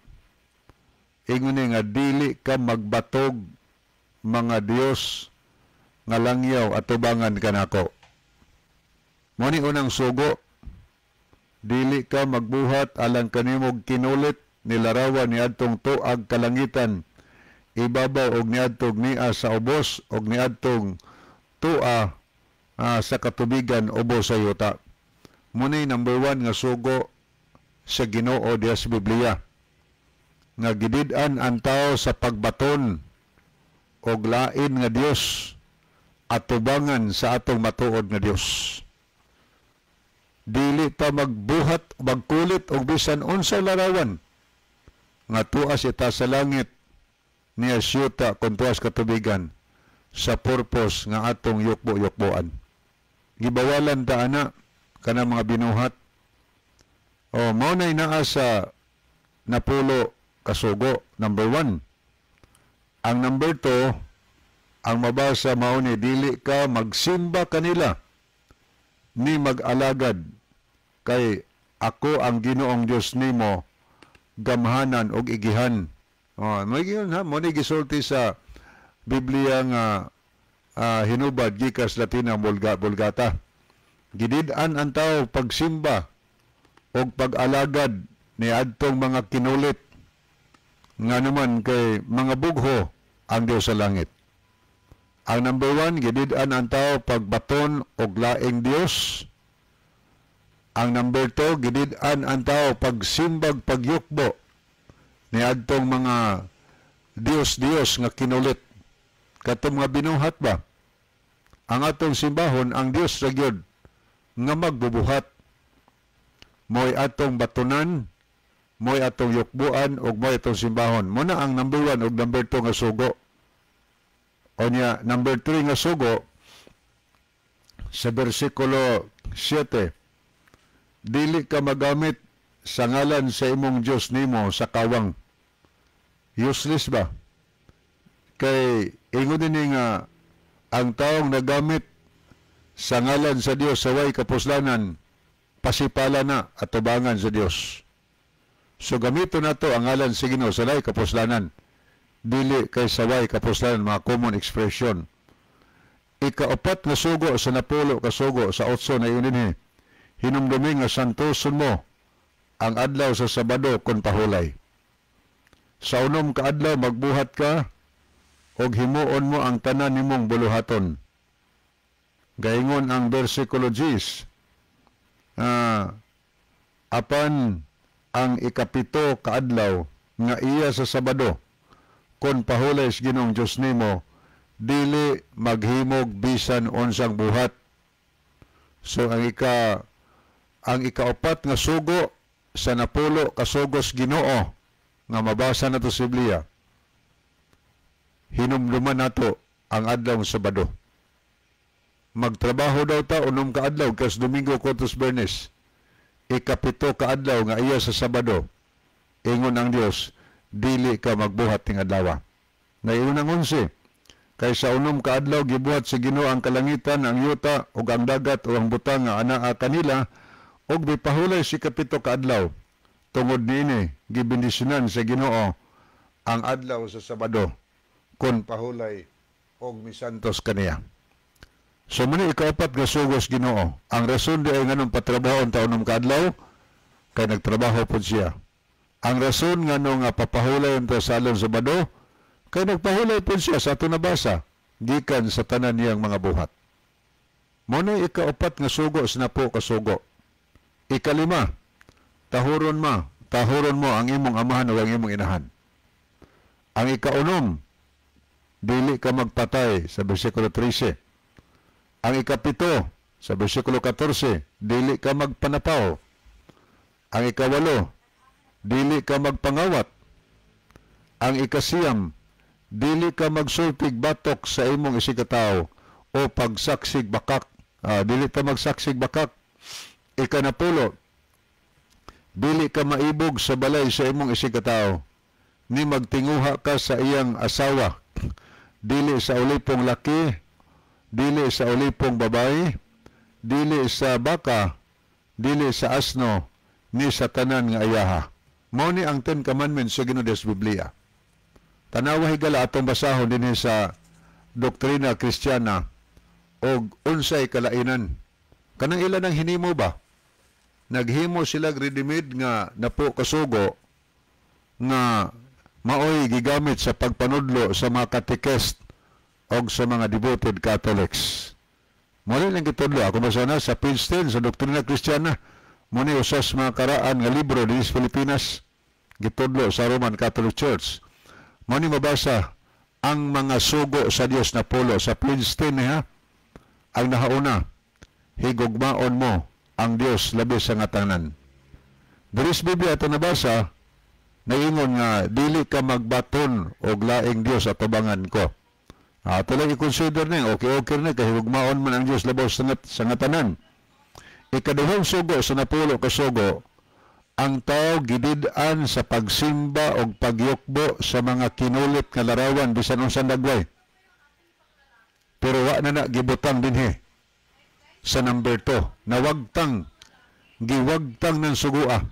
Speaker 2: ingon ni nga dili ka magbatog mga Dios nga langyaw atubangan kanako. Mao ni unang sugo: dili ka magbuhat alang kanimog kinulit ni larawan niadtong tuag kalangitan ibabaw og niadtong nia sa ubos og niadtong tua sa katubigan ubos sa yuta. Muni number 1 nga sugo sa Ginoo diha sa Biblia nga gidid-an ang tao sa pagbaton og lain nga Dios atubangan sa atong matuod nga Dios. Dili ta magbuhat, magkulit og bisan unsay larawan nga tuas ita sa langit, niya siyuta kon tuas katubigan sa purpose nga atong yukbo-yukboan. Gibawalan ta ana kana mga binuhat. O mao nay naa sa napulo kasugo, number 1. Ang number 2, ang mabasa mao ni dili ka magsimba kanila ni mag-alagad kay ako ang Ginoong Dios nimo, gamhanan og igihan. Oh, mo giyon ha, mo ni gisulti sa Biblia nga hinubad gikas Latina Vulgata. Gidid-an ang tao pagsimba og pag-alagad ni adtong mga kinulit, nga naman kay mga bugho ang Dios sa langit. Ang number 1, gidid-an ang tao pagbaton og laing Dios. Ang number 2, gidid-an ang tao pagsimbag, pagyukbo ni adtong mga Dios-Dios nga kinulit. Katong mga binuhat ba? Ang atong simbahon, ang Dios ra gyud nga magbubuhat. Mo'y atong batunan, mo'y atong yukbuan, ug mo'y atong simbahon. Muna ang number 1 ug number 2 nga sugo. O niya, number 3 nga sugo, sa versikulo 7, dili ka magamit sa ngalan sa imong Dios nimo sa kawang. Useless ba? Kay Ingon dinhi nga ang taong nagamit sa ngalan sa Dios sa way kapuslanan, pasipala na at tubangan sa Dios. So gamito nato ang ngalan sa Ginoo sa way kapuslanan, dili kay sa way kapuslanan, mga common expression. Ikaapat nga sugo sa 10 ka sugo sa 8 na ingon dinhi, hinumdumi nga santoson mo ang adlaw sa Sabado kon pahulay. Sa 6 ka adlaw magbuhat ka og himuon mo ang tanan nimong buluhaton. Gaingon ang versikulo 10, apan ang 7 ka adlaw nga iya sa Sabado kon pahulay sa Ginoong Dios nimo, dili maghimog bisan unsang buhat. So ang ikaapat nga sugo sa 10 ka sugos Ginoo nga mabasa nato sa Biblia, hinumduman nato ang adlaw sa Sabado. Magtrabaho daw ta 6 ka adlaw kas Domingo kotos Bernes. 7 ka adlaw nga iya sa Sabado, ingon ang Dios, dili ka magbuhat ning adlaw. Naingon ang 11, kay sa 6 ka adlaw gibuhat sa Ginoo ang kalangitan, ang yuta ug ang dagat ug ang butang nga anaa kanila, ug mipahulay si 7 ka adlaw. Tungod niini gibendisyonan sa Ginoo ang adlaw sa Sabado kon pahulay og misantos kaniya. So muna ikaapat nga sugos Ginoo. Ang rason di ay nganong patrabaho ang taon ng kaadlaw, kay nagtrabaho po siya. Ang rason nganong papahulay ang sa adlaw sa Sabado, kay nagpahulay po siya sa ato nabasa, gikan sa tanan niyang mga buhat. Muna ikaapat nga sugo sa 10 ka sugo. Ikalima, tahuron mo ang imong amahan o ang imong inahan. Ang ikaunom, dili ka magpatay sa versikulo 13. Ang 7 sa versikulo 14, dili ka magpanapaw. Ang 8, dili ka magpangawat. Ang 9, dili ka magsultig batok sa imong isigkatawo o pagsaksig bakak. Dili ka magsaksig bakak. 10, dili ka maibog sa balay sa imong isigkatawo, ni magtinguha ka sa iyang asawa, dili sa ulipong laki, dili sa ulipong babae, dili sa baka, dili sa asno, ni sa tanan nga ayaha. Mao ni ang 10 Commandments sa Ginoo sa Biblia. Tanawa higala atong basahon dinhi sa doktrina Kristiyana og unsay kalainan. Kanang ilan ang hinimo ba? Naghimo sila ready-made nga 10 ka sugo nga maoy gigamit sa pagpanudlo sa mga katekest og sa mga devoted Catholics. Mao lang gitudlo ako masana sa page 10 sa Doktrina Kristiyana. Mao ni usas mga karaan nga libro dinhi sa Pilipinas gitudlo sa Roman Catholic Church. Mao ni mabasa ang mga sugo sa Dios na pulo sa page 10 ha. Ang nahauna, higugmaon mo ang Dios labi sa nga tanan. Diri sa Biblia ato nabasa, naingon nga dili ka magbaton og laing Dios at tubangan ko. Ato lang i-consider ni, okay na kay higugmaon man ang Dios labaw sa nga tanan. Ikaduhang sugo sa 10 ka sugo, ang tao gidid-an sa pagsimba og pagyukbo sa mga kinulit nga larawan bisan unsang dagway. Pero wa na na gibutang dinhi sa number 2, nawagtang, giwagtang ng sugua,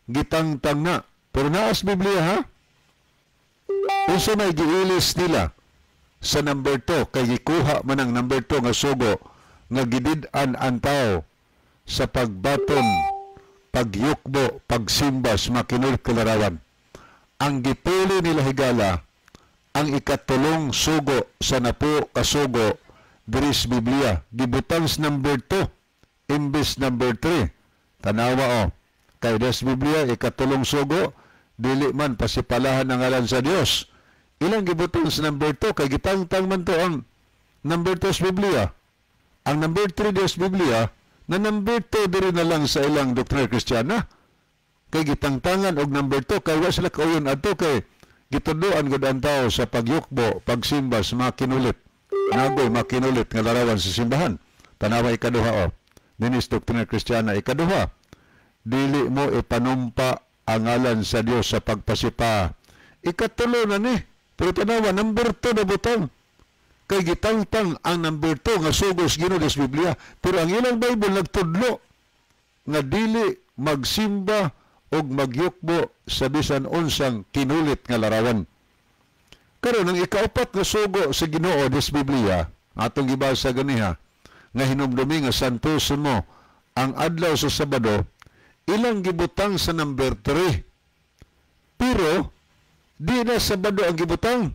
Speaker 2: gitangtang na. Pero naas Biblia ha? Unsa may giilis nila sa number 2, kay gikuha man ang number 2 nga sugo nga gidid-an ang tao sa pagbaton, pagyukbo, pagsimba sa mga kinulit nga larawan. Ang gipuli nila higala ang 3 sugo sa 10 ka sugo diri sa Biblia. Gibutang sa number 2 imbes number 3. Tanawa o. Kay des Biblia 3 sugo dili man pasipalahan ang ngalan sa Dios. Ilang gibutang sa number 2 kay gitangtang man to ang number 2 sa Biblia. Ang number 3 des Biblia na number 2 diri na lang sa ilang doktrina Kristiyana. Kay gitangtangan og number 2 kay wa sila kauyon adto kay gitudloan gud ang tao sa pagyukbo, pagsimba sa mga kinulit. Nagoy mga kinulit nga larawan sa simbahan. Tanawa ikaduha o. Dinis doktrina Kristiyana ikaduha. Dili mo ipanumpa ang ngalan sa Dios sa pagpasipa. Ikatulo na ni. Pero tanawa, number 2 na butang. Kay gitangtang ang number 2 nga sugo sa Ginoo sa Biblia. Pero ang ilang Bible nagtudlo nga dili magsimba og magyukbo sa bisan unsang kinulit nga larawan. Karon, ang ikaupat nga sugo sa Ginoo des Biblia, atong gibasa ganiha, nga hinumdumi nga santoson mo ang adlaw sa Sabado, ilang gibutang sa number 3. Pero di na Sabado ang gibutang,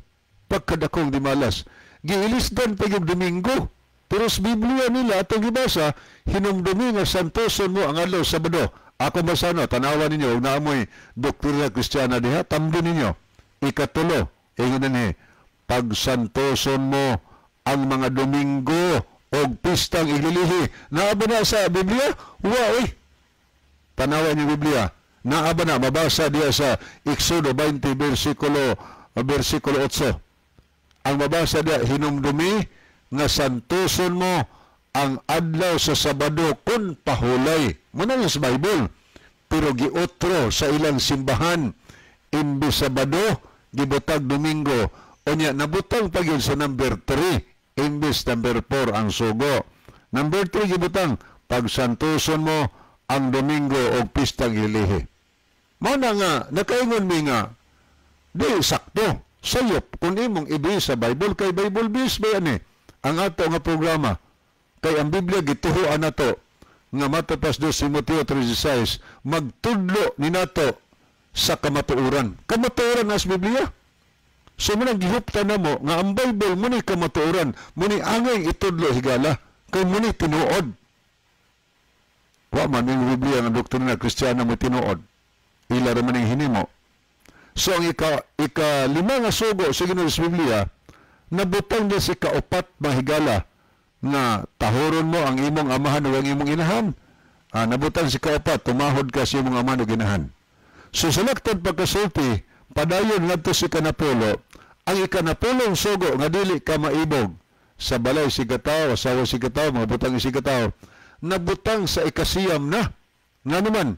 Speaker 2: pagkadakong dimalas. Giilisdan pa yung Domingo. Pero sa Biblia nila atong gibasa, hinumdumi nga santoson mo ang adlaw sa Sabado. Ako basano, tanawan ninyo, ug naamoy doktrina Kristiyana diha, tamdo ninyo. Ikatulo, ingon dinhi, pagsantoson mo ang mga Domingo og pistang iglilihi. Naa ba na sa Biblia? Wa oy. Tanawan yung Biblia. Naa ba na mabasa diya sa Exodo 20 versikulo 8. Ang mabasa diya, hinumdumi nga santoson mo ang adlaw sa Sabado kun pahulay. Muna sa Bible. Pero giotro sa ilang simbahan, imbis Sabado, gibutag Domingo. Unya, nabutang pa yun sa number 3, imbis number 4 ang sugo. Number 3 gibutang, pagsantoson mo ang Domingo og pistang ilihi. Mao na nga, nakaingon mi nga, di sakto, sayop, kung imong ibi sa Bible, kay Bible based ba yan eh, ang ato nga programa. Kay ang Biblia gituhuan nato nga matapas 2 Timoteo 3:16, magtudlo ni nato sa kamatuoran. Kamatuoran as Biblia. So manang gihuptan na mo nga ang Bible muni kamatuoran, muni angay itudlo higala, kay muni tinuod. Wa man yung Biblia nga doktrina Kristiyana mo tinuod. Ila ra man ang hinimo. So ang ika lima nga sugo sa Ginoo sa Biblia, nabutang niya si kaupat, mahigala, nga tahoron mo ang imong amahan o ang imong inahan. Nabutang si kaupat, tumahod ka sa imong amahan o inahan. So sa laktad pagkasulti, padayon ngadto si kanapulo, ang ikanapulong sugo nga dili ka maibog sa balay si katawo, asawa si katawo, mga butang si katawo, nabutang sa ikasiyam na. Nga naman,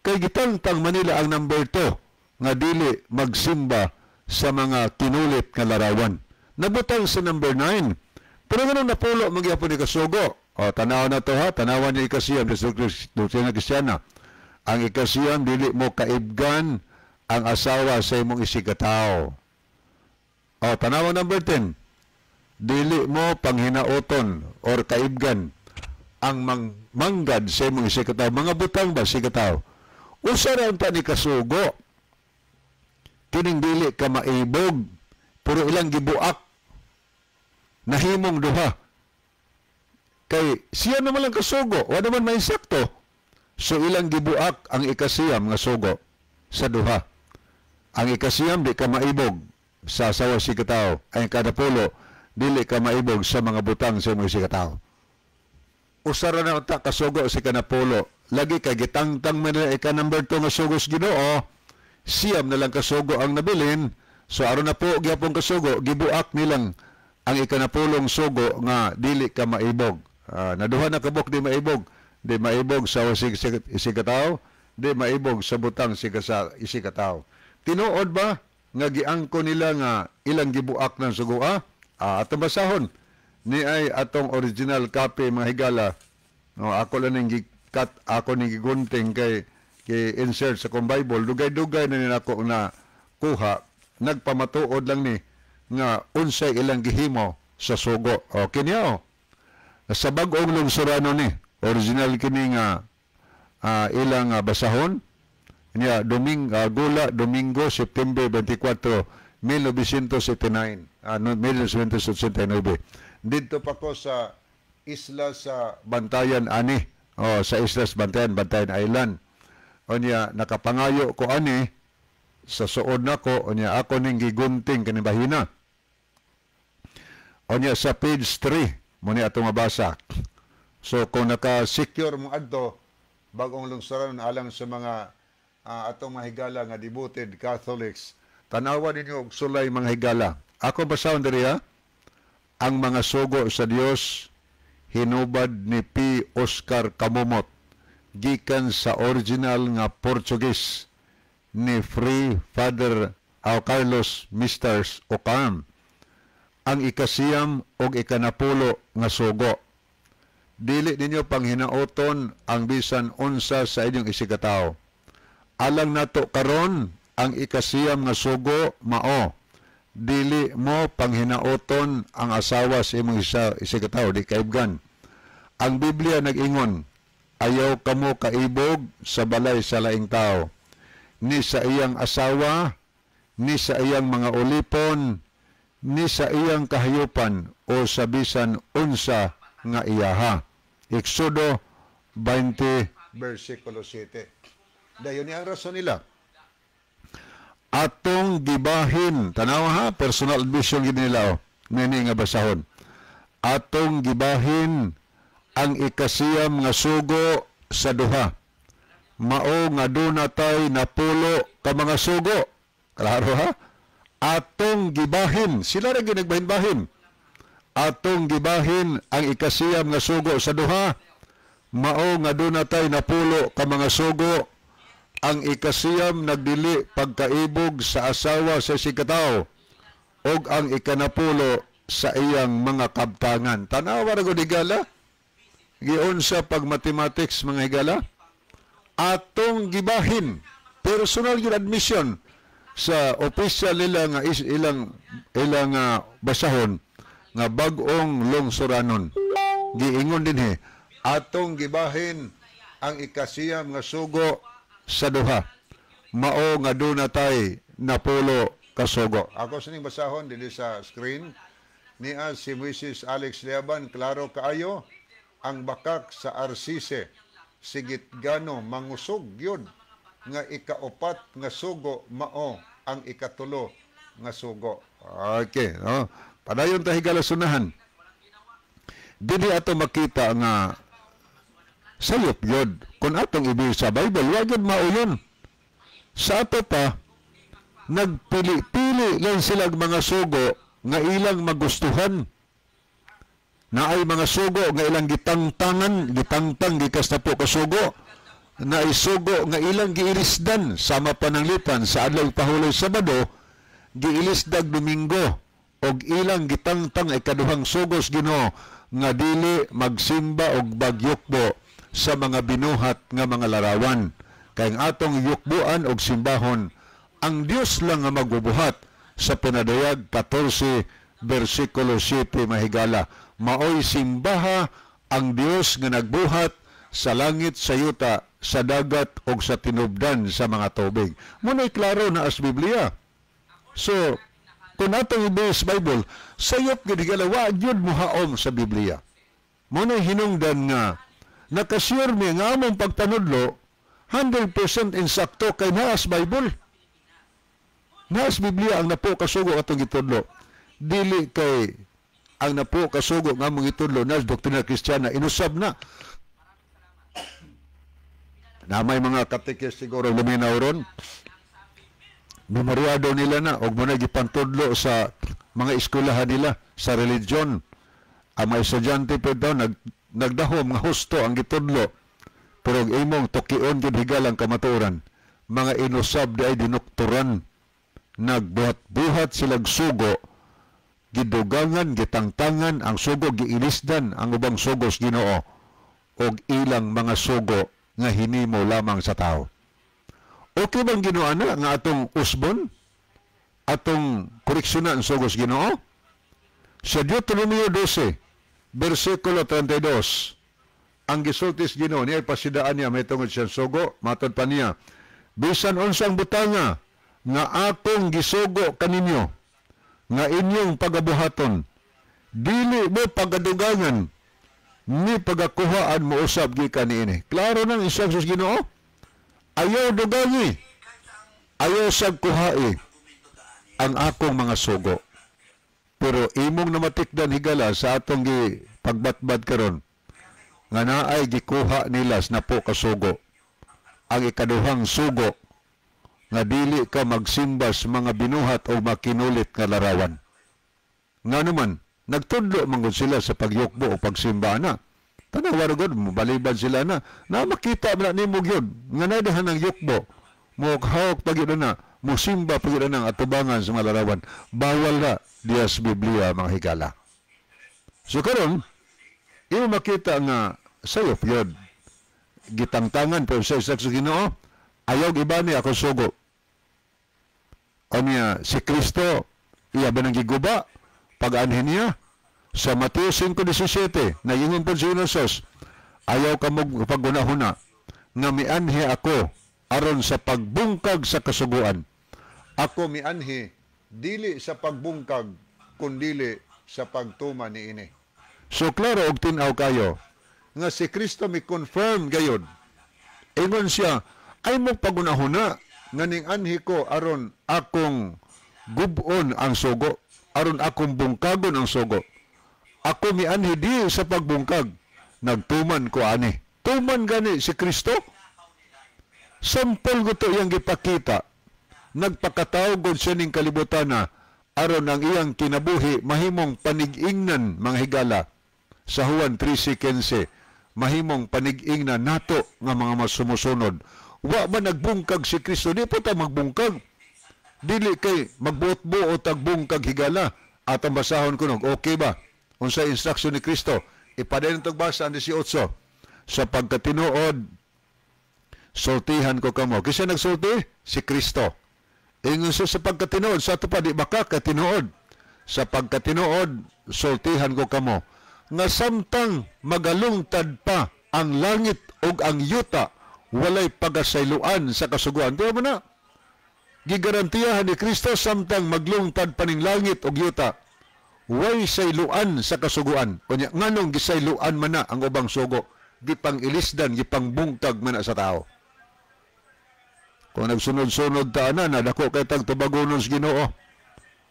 Speaker 2: kay gitangtang Manila ang number 2 nga dili magsimba sa mga kinulit nga larawan. Nabutang sa number 9. Pero ganun napulo magyapon ni kasugo. O, tanaw na to ha, tanawan niya ikasiyam sa doktrina Kristiyana. Ang ikasiyam, dili mo kaibgan ang asawa sa imong isikataw. O, tanawan number 10. Dili mo panghinauton or kaibgan ang manggad sa imong isikataw. Mga butang ba sikataw? Usa ra unta ni kasugo. Kining dili ka maibog, pero ilang gibuak nahimong duha. Kay siya naman lang kasugo, wa naman may sakto. So ilang gibuak ang ikasiyam nga sugo sa duha. Ang ikasiyam, di ka maibog sa asawa si katawo. Ang kanapulo, dili ka maibog sa mga butang sa imong sikatawo. Usa ra na unta kasugo si kanapulo. Lagi kay gitangtang man nila ika number 2 nga sugo sa Ginoo, siyam na lang kasugo ang nabilin. So aron na po gyapon kasugo, gibuak nilang ang ikanapulong sugo nga dili ka maibog. Naduha na kabok di maibog. Di maibog sa isikataw, di maibog sa butang isikataw. Tinuod ba nga giangko nila nga ilang gibuak ng sugo? Atong basahon ni ay atong original copy, mga higala. No, ako lang ning gikat, ako ning gigunting kay insert sa kong Bible. Dugay-dugay na ni nako na kuha, nagpamatuod lang ni nga unsay ilang gihimo sa sugo. O kini o. Sa bag-ong lungsurano ni, original kini nga ilang basahon. Niya Gula, Domingo, September 24, 1979, no, 1989. Dito pa ko sa isla sa Bantayan ani. Oh, sa isla sa Bantayan, Bantayan Island. Unya nakapangayo ko ani sa suod nako, unya ako ning gigunting kani bahina. Unya sa page 3 mo ni atong mabasa. So kung naka-secure mo adto bagong lungsaran alang sa mga atong mga higala nga devoted Catholics, tanawa ninyo og sulay, mga higala. Ako basahon diri ha. Ang mga sugo sa Dios hinubad ni P. Oscar Camomot gikan sa original nga Portuguese ni Free Father aw Carlos Misters Ocam, ang 9 og 10 nga sugo. Dili ninyo panghinauton ang bisan unsa sa inyong isigkatawo. Alang nato karon ang 9 nga sugo mao dili mo panghinauton ang asawa sa imong isigkatawo, di kaibgan. Ang Biblia nag-ingon, ayaw kamo kaibog sa balay sa laing tao, ni sa iyang asawa, ni sa iyang mga ulipon, ni sa iyang kahayupan o sa bisan unsa nga iyaha. Exodo 20 versikulo 7. Dayon ni ang rason nila. Atong gibahin, tanawa ha, personal admission gid nila oh, nini nga basahon. Atong gibahin ang 9 nga sugo sa duha. Mao nga duna tay 10 ka mga sugo. Klaro ha? Atong gibahin, sila ra gyud nagbahin-bahin. Atong gibahin ang 9 nga sugo sa duha. Mao nga duna tay 10 ka mga sugo. Ang 9 nagdili pagkaibog sa asawa sa isigkatawo ug ang 10 sa iyang mga kabtangan. Tanawa ra gud higala. Giunsa pag mathematics mga higala. Atong gibahin, personal gyud admission sa official nila nga ilang ilang basahon nga bag-ong lungsuranon. Giingon dinhi, atong gibahin ang 9 nga sugo sa duha. Mao nga duna tay 10 ka sugo. Ako sining basahon dinhi sa screen niya si Mrs. Alex Liaban, klaro kaayo ang bakak sa RCC sigit gano mangusog yun nga 4 nga sugo mao ang 3 nga sugo. Okay, no? Padayon ta higala sunahan. Dili ato makita nga sayop yun. Kung atong ibig sa Bible, wa gyud mao yun. Sa ato pa, nagpili-pili lang silang mga sugo nga ilang magustuhan. Naay mga sugo nga ilang gitangtangan, gitangtang gikas na po kasugo, naay sugo nga ilang giilisdan sama pananglitan sa adlaw pahuloy Sabado, giilisdag Domingo, og ilang gitangtang ay kaduhang sugos Ginoo nga dili magsimba og bagyukbo sa mga binuhat nga mga larawan. Kay ang atong yukbuan og simbahon, ang Dios lang nga magbubuhat sa Pinadayag 14 versikulo 7 mahigala. Maoy simbaha ang Dios nga nagbuhat sa langit, sa yuta, sa dagat og sa tinubdan sa mga tubig. Muna'y klaro na as Biblia. So, kung atong i-base Bible, sayop gid higala, wa gyud mohaom sa Biblia. Muna'y hinungdan nga nakasure mi nga among pagpanudlo 100% insakto kay naas Bible. Naas Biblia ang napo kasugo atong gitudlo. Dili kay ang napo kasugo nga among gitudlo nas doktrina Kristiyana inusab na. Na may mga katekis siguro luminaw ron. Memoryado nila na og muna gipantudlo sa mga eskwelahan nila sa religion. Ang mga estudyante pa daw nagdahom nga husto ang gitudlo. Pero ang imong tukion gid higalang kamatuoran, mga inusab di ay dinukturan, nagbuhat-buhat silag sugo, gidugangan, gitangtangan ang sugo, giilisdan ang ubang sugos Ginoo og ilang mga sugo nga hinimo lamang sa tao. Okay bang Ginoo na nga atong usbon, atong koreksyonan ang sugos Ginoo? Sa Deuteronomio 12, versikulo 32, ang gisultis Ginoo niya pasidaan niya may tungod siyang sugo, matod pa niya, bisan unsang butanga nga akong gisugo kaninyo, nga inyong pagabuhaton, dili mo pagadugangan ni pagakuhaan mo usab gikan niini. Klaro nang instructions Ginoo. Ayaw dugangi, ayaw sag kuhai ang akong mga sugo. Pero imong namatikdan higala sa atong gi pagbatbad karon nga naay gikuha nila sa napo kasugo. Ang ikaduhang sugo nga dili ka magsimba sa mga binuhat o makinulit nga larawan. Nga naman, nagtudlo man gud sila sa pagyukbo o pagsimba na. Tanawa ra gud, mobalibad sila na. Na makita man nimo gyud nga nadahan ang yukbo. Mokhawk pa gyud na. Musimba pa gyud ang atubangan sa mga larawan. Bawal na diya sa Biblia, mga higala. So karon, imo makita nga sayop yun. Gitangtangan pero sa sa Ginoo, ayaw ibani ako sugo. Anya si Kristo iya ba nang giguba pag-anhin niya sa Mateo 5:17 nayingon po si Jesus, ayaw ka mo paggunahuna nga mianhi ako aron sa pagbungkag sa kasuguan. Ako mianhi dili sa pagbungkag kundili sa pagtuma niini. So klaro og tin-aw kayo nga si Kristo mi confirm gayon. Ingon siya, ay mo pagunahuna nga ning anhi ko aron akong gubon ang sugo, aron akong bungkagon ang sugo. Ako mianhi di sa pagbungkag, nagtuman ko ani. Tuman gani si Kristo. Sampol ko to iyang gipakita. Nagpakatao gud siya ning kalibutan na aron ang iyang kinabuhi mahimong panig-ingnan, mga higala. Sa Juan 3:15, mahimong panig-ingnan nato nga mga masumusunod. Wa ba nagbungkag si Kristo? Di po ta magbungkag. Dili kay magbuot-buot ag bungkag, higala. At ang basahon ko nog, okay ba? Unsa instruction ni Kristo? Ipadayon tog basa ang 18. Sa pagkatinuod, sultihan ko kamo. Kinsa nagsulti? Si Kristo. Ingon siya sa pagkatinuod, sa ato pa, di ba ka katinuod? Sa pagkatinuod, sultihan ko kamo. Nga samtang magalungtad pa ang langit ug ang yuta, walay pagasayloan sa kasuguan. Di ba na? Gigarantiyahan ni Kristo samtang maglungtad pa ning langit ug yuta, way sayloan sa kasuguan. Unya, nganong gisayloan man na ang ubang sugo? Gipang ilisdan, gipang bungkag man na sa tao. Kung nagsunod-sunod ta na, nadako kay tag tubagonon sa Ginoo.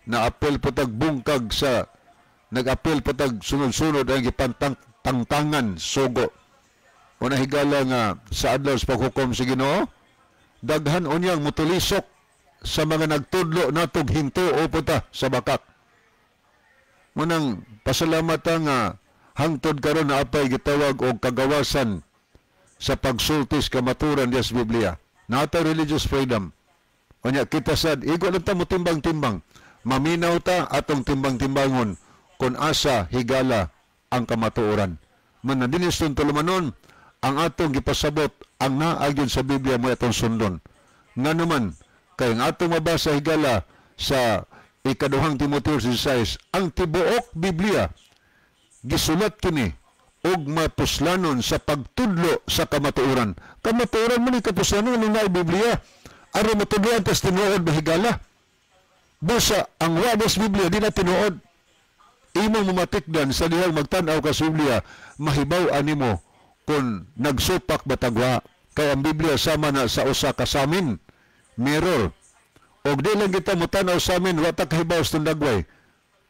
Speaker 2: Naapil po tag bungkag sa, nag-apil po tag sunod-sunod ang gipantangtangan sugo. O nahigala nga sa adlaw sa paghukom sa Ginoo, daghan unyang mutulisok sa mga nagtudlo natog hinto o puta sa bakak. Munang pasalamat nga hangtod karon na apay gitawag og kagawasan sa pagsultis kamaturan diya sa Biblia. Nata religious freedom. Unya kita sad igo lang ta mo timbang-timbang. Maminaw ta atong timbang-timbangon kung asa higala ang kamatuoran. Man na dinis tulumanon ang atong gipasabot ang naa gyud sa Biblia mo atong sundon. Nga naman kay ang atong mabasa higala sa ikaduhang Timoteo 6, ang tibuok Biblia gisulat kini og mapuslanon sa pagtudlo sa kamatuoran. Kamatuoran man ni kapuslanon ni naay Biblia. Aron matudloan tas tinuod mahigala. Busa ang wadas Biblia di na tinuod. Imong mamatikdan sa dihang magtan-aw ka sa Biblia, mahibaw animo kung nagsupak batagwa. Kay ang Biblia sama na sa usa ka samin, mirror. Og di lang kita motan-aw sa amin, wa ta kahibaw sa tundagway.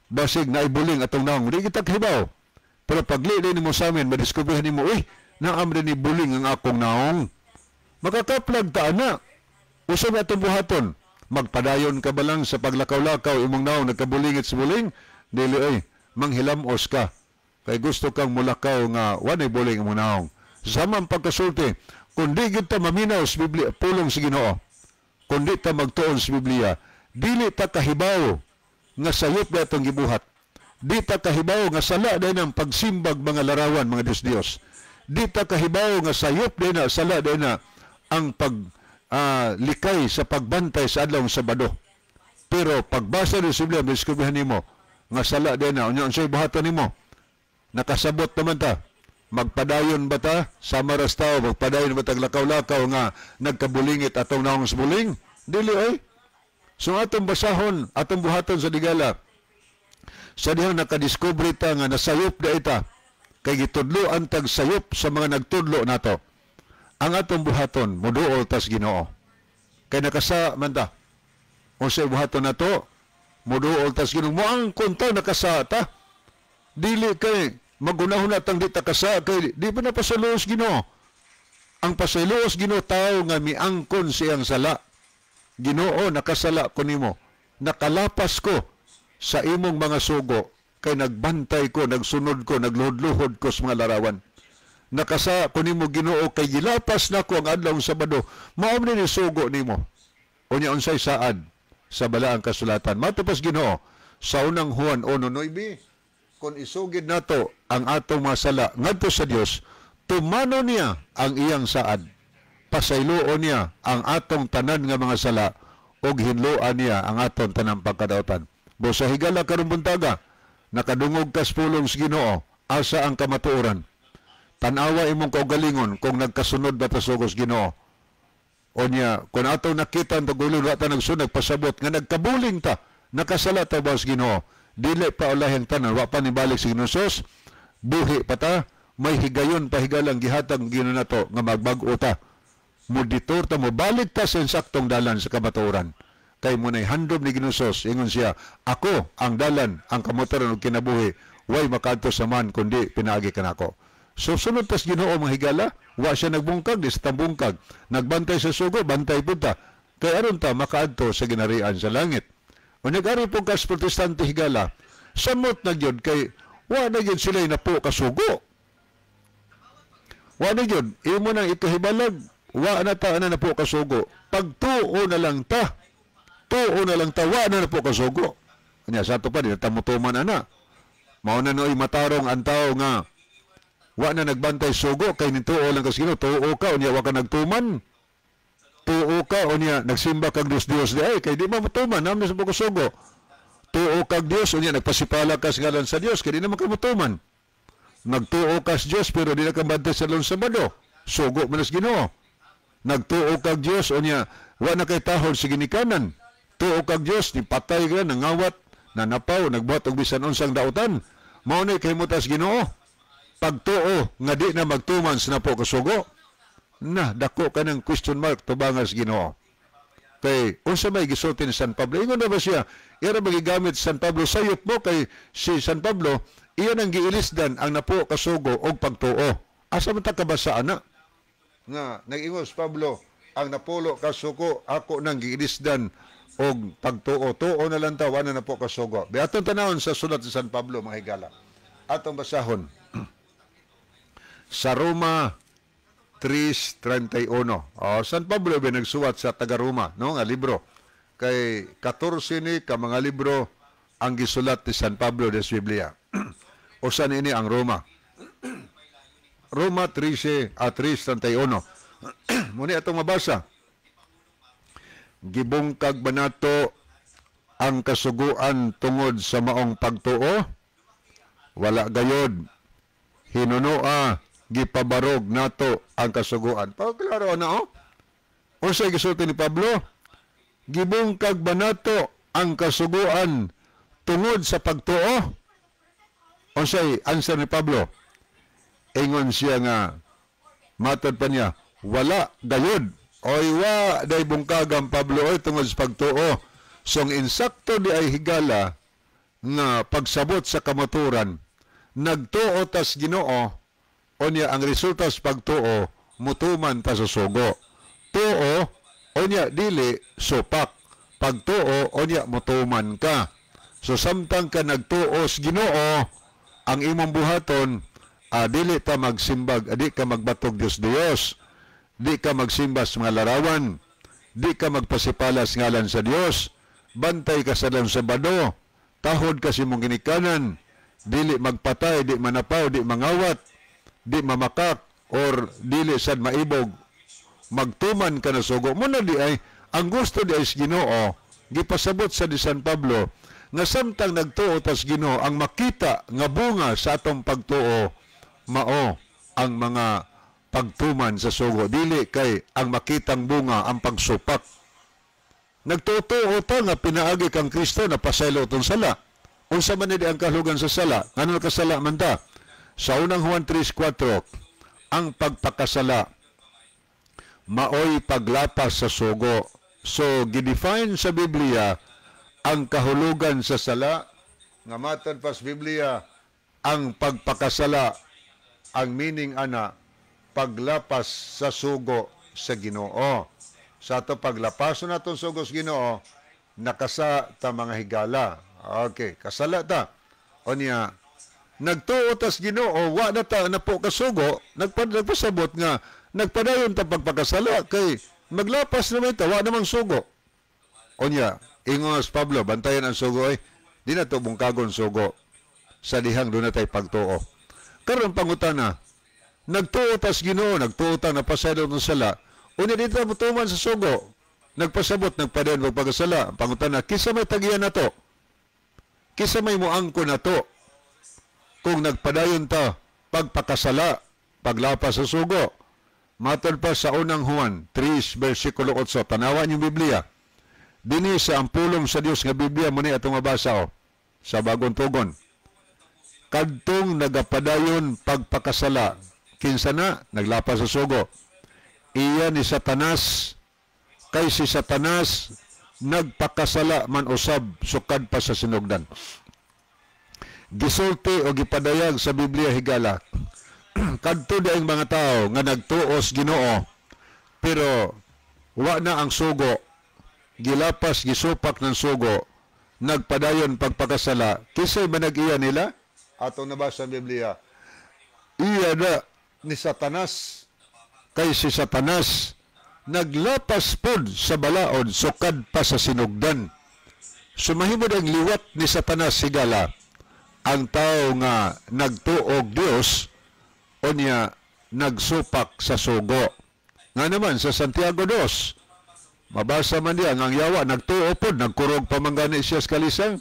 Speaker 2: Basig naibuling atong naong, di kita kahibaw. Pero pagli nimo sa amin, madiskubrihan nimo, uy, naam rin ni buling ang akong naong. Makakaplag ta na. Usa na atong buhaton. Magpadayon ka ba lang sa paglakaw-lakaw imong naong nagkabulingit sa buling? Dili oy, manghilamos ka. Kay gusto kang mulakaw nga wanay buling imong naong. Sama ang pagkasulti, kung di gid ta maminaw sa Biblia, pulong sa Ginoo, kung di ta magtuon sa Biblia, dili ta kahibaw nga sayop na itong gibuhat. Di ta kahibaw nga sala din ang pagsimbag mga larawan, mga Diyos-Diyos. Di ta kahibaw nga sayop din na, sala din na ang paglikay sa pagbantay sa adlaw Sabado. Pero pagbasa ni sa Biblia, madiskubrihan nimo nga sala din na. Unya, unsay buhaton nimo? Nakasabot naman ta. Magpadayon ba ta? Sa maras tao, magpadayon ba tag lakaw-lakaw nga nagkabulingit atong naong sa buling? Dili oy. So atong basahon, atong buhaton sa digala. Sa dihang nakadiskubre ta nga nasayop na ita, kay gitudloan tag sayop sa mga nagtudlo nato. Ang atong buhaton, muduol tas Ginoo. Kay nakasa man ta. Unsay buhaton nato, muduol tas Ginoo. Moang konta nakasa ta. Dili kay magunahon na tang di ta kasa kay di pa na pasaluos Ginoo. Ang pasaluos Ginoo tao nga miangkon siyang sala. Ginoo, nakasala ko nimo. Nakalapas ko sa imong mga sugo kay nagbantay ko, nagsunod ko, nagluhod-luhod ko sa mga larawan. Nakasa ko nimo Ginoo kay gilapas nako ang adlaw Sabado. Mao ni sugo nimo. Unya unsay saad sa balaang kasulatan? Matupas Ginoo sa unang Juan 1:9, kung isugid nato ang atong mga sala ngadto sa Dios, tumano niya ang iyang saad, pasayloon niya ang atong tanan nga mga sala ug hinloan niya ang atong tanang pagkadautan. Bo sa higala karong buntaga, nakadungog kas pulong sa Ginoo, asa ang kamatuoran? Tan-awa imong kaugalingon kung nagkasunod ba ta sugos Ginoo. Unya, kung atong nakita ang tagulon, wa ta nagsunod, pasabot nga nagkabuling ta, nakasala ta ba sa Ginoo? Dili pa ulahin tanan, wa pa nibalik sa Ginoo Sus, buhi pa ta, may higayon pa higalang gihatag Ginoo nato nga magbag-o ta. Muditor ta, mobalik ta sa insaktong dalan sa kamatuoran. Kay mo na'y handom ni Ginoo Sus, ingon siya, ako ang dalan, ang kamatuoran ug kinabuhi, way makadto sa man kundi pinaagi kanako. So sunod tas Ginoo mga higala, wa siya nagbungkag, di sa tambungkag. Nagbantay sa sugo, bantay pud ta. Kay aron ta makaadto sa ginarian sa langit. O nag-ari po kas protestante higala, samot na gyud kay wa na gyud sila napo kasugo. Wa na gyud, imo nang ikahibalag, wa na ta na napo kasugo. Pagtuo na lang ta, tuo na lang ta, wa na napo kasugo. Anya sa ato pa, di na ta motuman ana. Mao na noy matarong ang tao nga wa na nagbantay sugo kay nituo lang kas Ginoo, tuo ka unya wa ka nagtuman. Tuo ka unya nagsimba kag Dios Dios di ay kay di man motuman namo sa pagkasugo. Tuo kag Dios unya nagpasipala ka sa ngalan sa Dios kay di naman ka motuman. Nagtuo ka sa Dios pero di na ka bantay sa Lunes Sabado, sugo man sa Ginoo. Nagtuo kag Dios unya wa na kay tahod sa ginikanan. Tuo kag Dios ni patay ka, nangawat, nanapaw, nagbuhat og bisan unsang dautan. Mao na kay mutas Ginoo. Pagtuo nga di na magtuman sa napo kasugo, na dako ka ng question mark tubangas Ginoo. Kay unsa may gisulti ni San Pablo? Ingon na ba siya? Iya ra magigamit San Pablo sayop mo kay si San Pablo iya nang giilisdan ang napo kasugo og pagtuo. Asa man ta kabasa ana? Nga nag-ingon si Pablo ang napulo kasugo ako nang giilisdan og pagtuo. Tuo na lang ta, wa na napo kasugo. Be atong tanawon sa sulat ni San Pablo mga higala. Atong basahon sa Roma 3:31. Oh, San Pablo ba nagsuwat sa taga Roma, no, nga libro. Kay 14 ni ka mga libro ang gisulat ni San Pablo des Biblia. Usa niini ang Roma. Roma 13 a 3:31. Muni atong mabasa. Gibungkag ba nato ang kasuguan tungod sa maong pagtuo? Wala gayod. Hinunoa gipabarog nato ang kasuguan. Pagklaro na oh. Unsay gisulti ni Pablo? Gibungkag ba nato ang kasuguan tungod sa pagtuo? Unsay answer ni Pablo? Ingon siya nga matod pa niya, wala gayod. Oy wa day bungkagan Pablo oy tungod sa pagtuo. So ang insakto di ay higala nga pagsabot sa kamaturan, nagtuo tas Ginoo, onya ang resulta sa pagtuo mutuman ta sa sugo. Tuo onya dili supak. Pagtuo onya mutuman ka. So samtang ka nagtuo sa Ginoo, ang imong buhaton, dili ta magsimbag, di ka magbatog Dios Dios, di ka magsimba sa mga larawan, di ka magpasipalas ngalan sa Dios, bantay ka sa Lunes Sabado, tahod ka sa imong ginikanan, dili magpatay, di manapaw, di mangawat, di mamakak, or dili sad maibog, magtuman ka na sugo. Muna di ay, ang gusto di ay sa Ginoo, gipasabot sa di San Pablo, nga samtang nagtuo tas Ginoo, ang makita nga bunga sa atong pagtuo, mao ang mga pagtuman sa sugo. Dili kay ang makitang bunga ang pagsupak. Nagtutuo ta nga pinaagi kang Kristo na pasaylo itong sala. Unsa man ni ang kahulugan sa sala? Ngano nakasala man ta? Sa unang Juan 3:4, ang pagpakasala maoy paglapas sa sugo. So gidefine sa Biblia ang kahulugan sa sala nga matod pa sa Biblia ang pagpakasala, ang meaning ana paglapas sa sugo sa Ginoo. Sa ato paglapason natong sugo sa Ginoo, nakasa ta mga higala. Okay, kasala ta. Onya nagtuo tas Ginoo, wa na ta na po kasugo, nagpasabot nga nagpadayon ta pagpakasala kay maglapas na may ta, wa namang sugo. Unya, ingon si Pablo, bantayan ang sugo eh. Di na to bungkagon sugo sa dihang duna tay pagtuo. Karon pangutana, nagtuo tas Ginoo, nagtuo ta napasaylo ng sala. Unya di ta motuman sa sugo. Nagpasabot, nagpadayon magpakasala. Pangutana, kinsa may tagiya nato? Kinsa may muangko nato? Kung nagpadayon ta pagpakasala, paglapas sa sugo. Matod pa sa Unang Juan 3 versikulo 8, tanawan yung Biblia. Dini sa ang pulong sa Dios nga Biblia mo ni atong mabasa o sa Bagong Tugon. Kadtong nagapadayon pagpakasala, kinsa na naglapas sa sugo. Iya ni Satanas, kay si Satanas nagpakasala man usab sukad pa sa sinugdan. Gisulti o gipadayag sa Biblia, higala, kadto ang mga tao nga nagtuos Ginoo pero wa na ang sugo, gilapas, gisupak ng sugo, nagpadayon pagpakasala, kinsay manag-iya nila? Atong nabasa sa Biblia, iya na ni Satanas, kay si Satanas naglapas pod sa balaod sukad pa sa sinugdan. Sumahimod ang liwat ni Satanas, higala, ang tao nga nagtuog Dios unya nagsupak sa sugo. Nga naman sa Santiago 2, mabasa man diya nga ang yawa nagtuo pod, nagkurog pa man gani siya sa kalisang.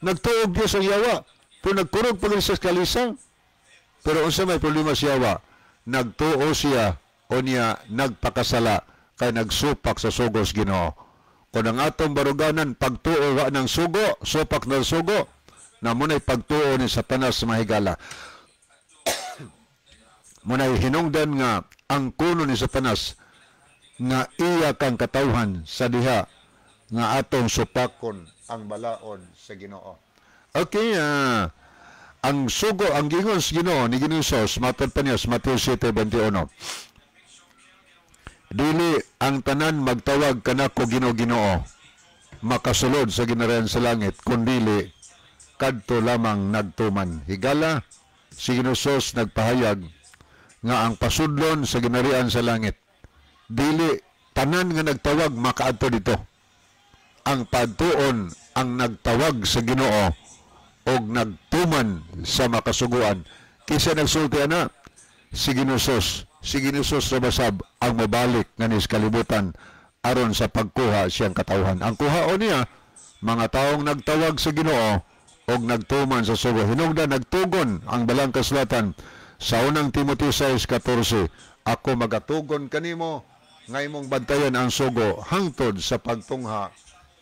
Speaker 2: Nagtuog Dios ang yawa, pero nagkurog pa siya sa kalisang. Pero unsa may problema sa yawa? Nagtuo siya unya nagpakasala kay nagsupak sa sugos Ginoo. Kung ang atong baruganan pagtuo wa ng sugo, supak ng sugo, na muna'y pagtuo ni Satanas, mahigala. Muna'y hinungdan nga ang kuno ni Satanas nga iya kang katawhan sa diha nga atong supakon ang balaod sa Ginoo. Okay, ang sugo, ang gingon sa Ginoo ni Ginoong Hesus, matod pa niya sa Mateo 7:21. Dili ang tanan magtawag kanako "Ginoo, Ginoo" makasulod sa ginarian sa langit, kundili kadto lamang nagtuman. Higala, si Ginoong Hesus nagpahayag nga ang pasudlon sa ginarian sa langit, dili tanan nga nagtawag makaadto dito. Ang pagtuon ang nagtawag sa Ginoo og nagtuman sa makasuguan. Kinsa nagsulti ana? Si Ginoong Hesus. Si Ginoong Hesus ra basab ang mabalik nga nis kalibutan aron sa pagkuha siyang katawhan. Ang kuhaon niya mga taong nagtawag sa Ginoo og nagtuman sa sugo. Hinungdan nagtugon ang Balang Kasulatan sa Unang Timoteo 6:14, "Ako magatugon kanimo nga imong bantayan ang sugo hangtod sa pagtungha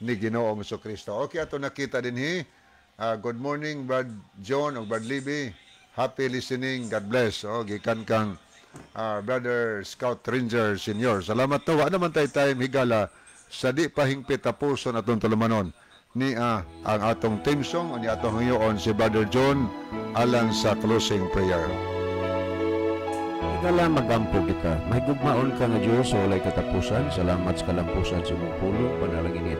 Speaker 2: ni Ginoong Kristo." Okay, ato nakita dinhi. Good morning, Brad John ug Brad Libby. Happy listening. God bless. Oh, gikan kang Brother Scout Ranger Senior. Salamat to. Wa naman tay time, higala, sa di pa hingpit tapuson atong tulumanon ni ang atong theme song ni atong hangyoon si Brother John alang sa closing prayer.
Speaker 4: Higala, magampo kita. Mahigugmaon ka nga Diyos sa walay katapusan. Salamat sa kalampusan sa imong pulong. Panalangin ni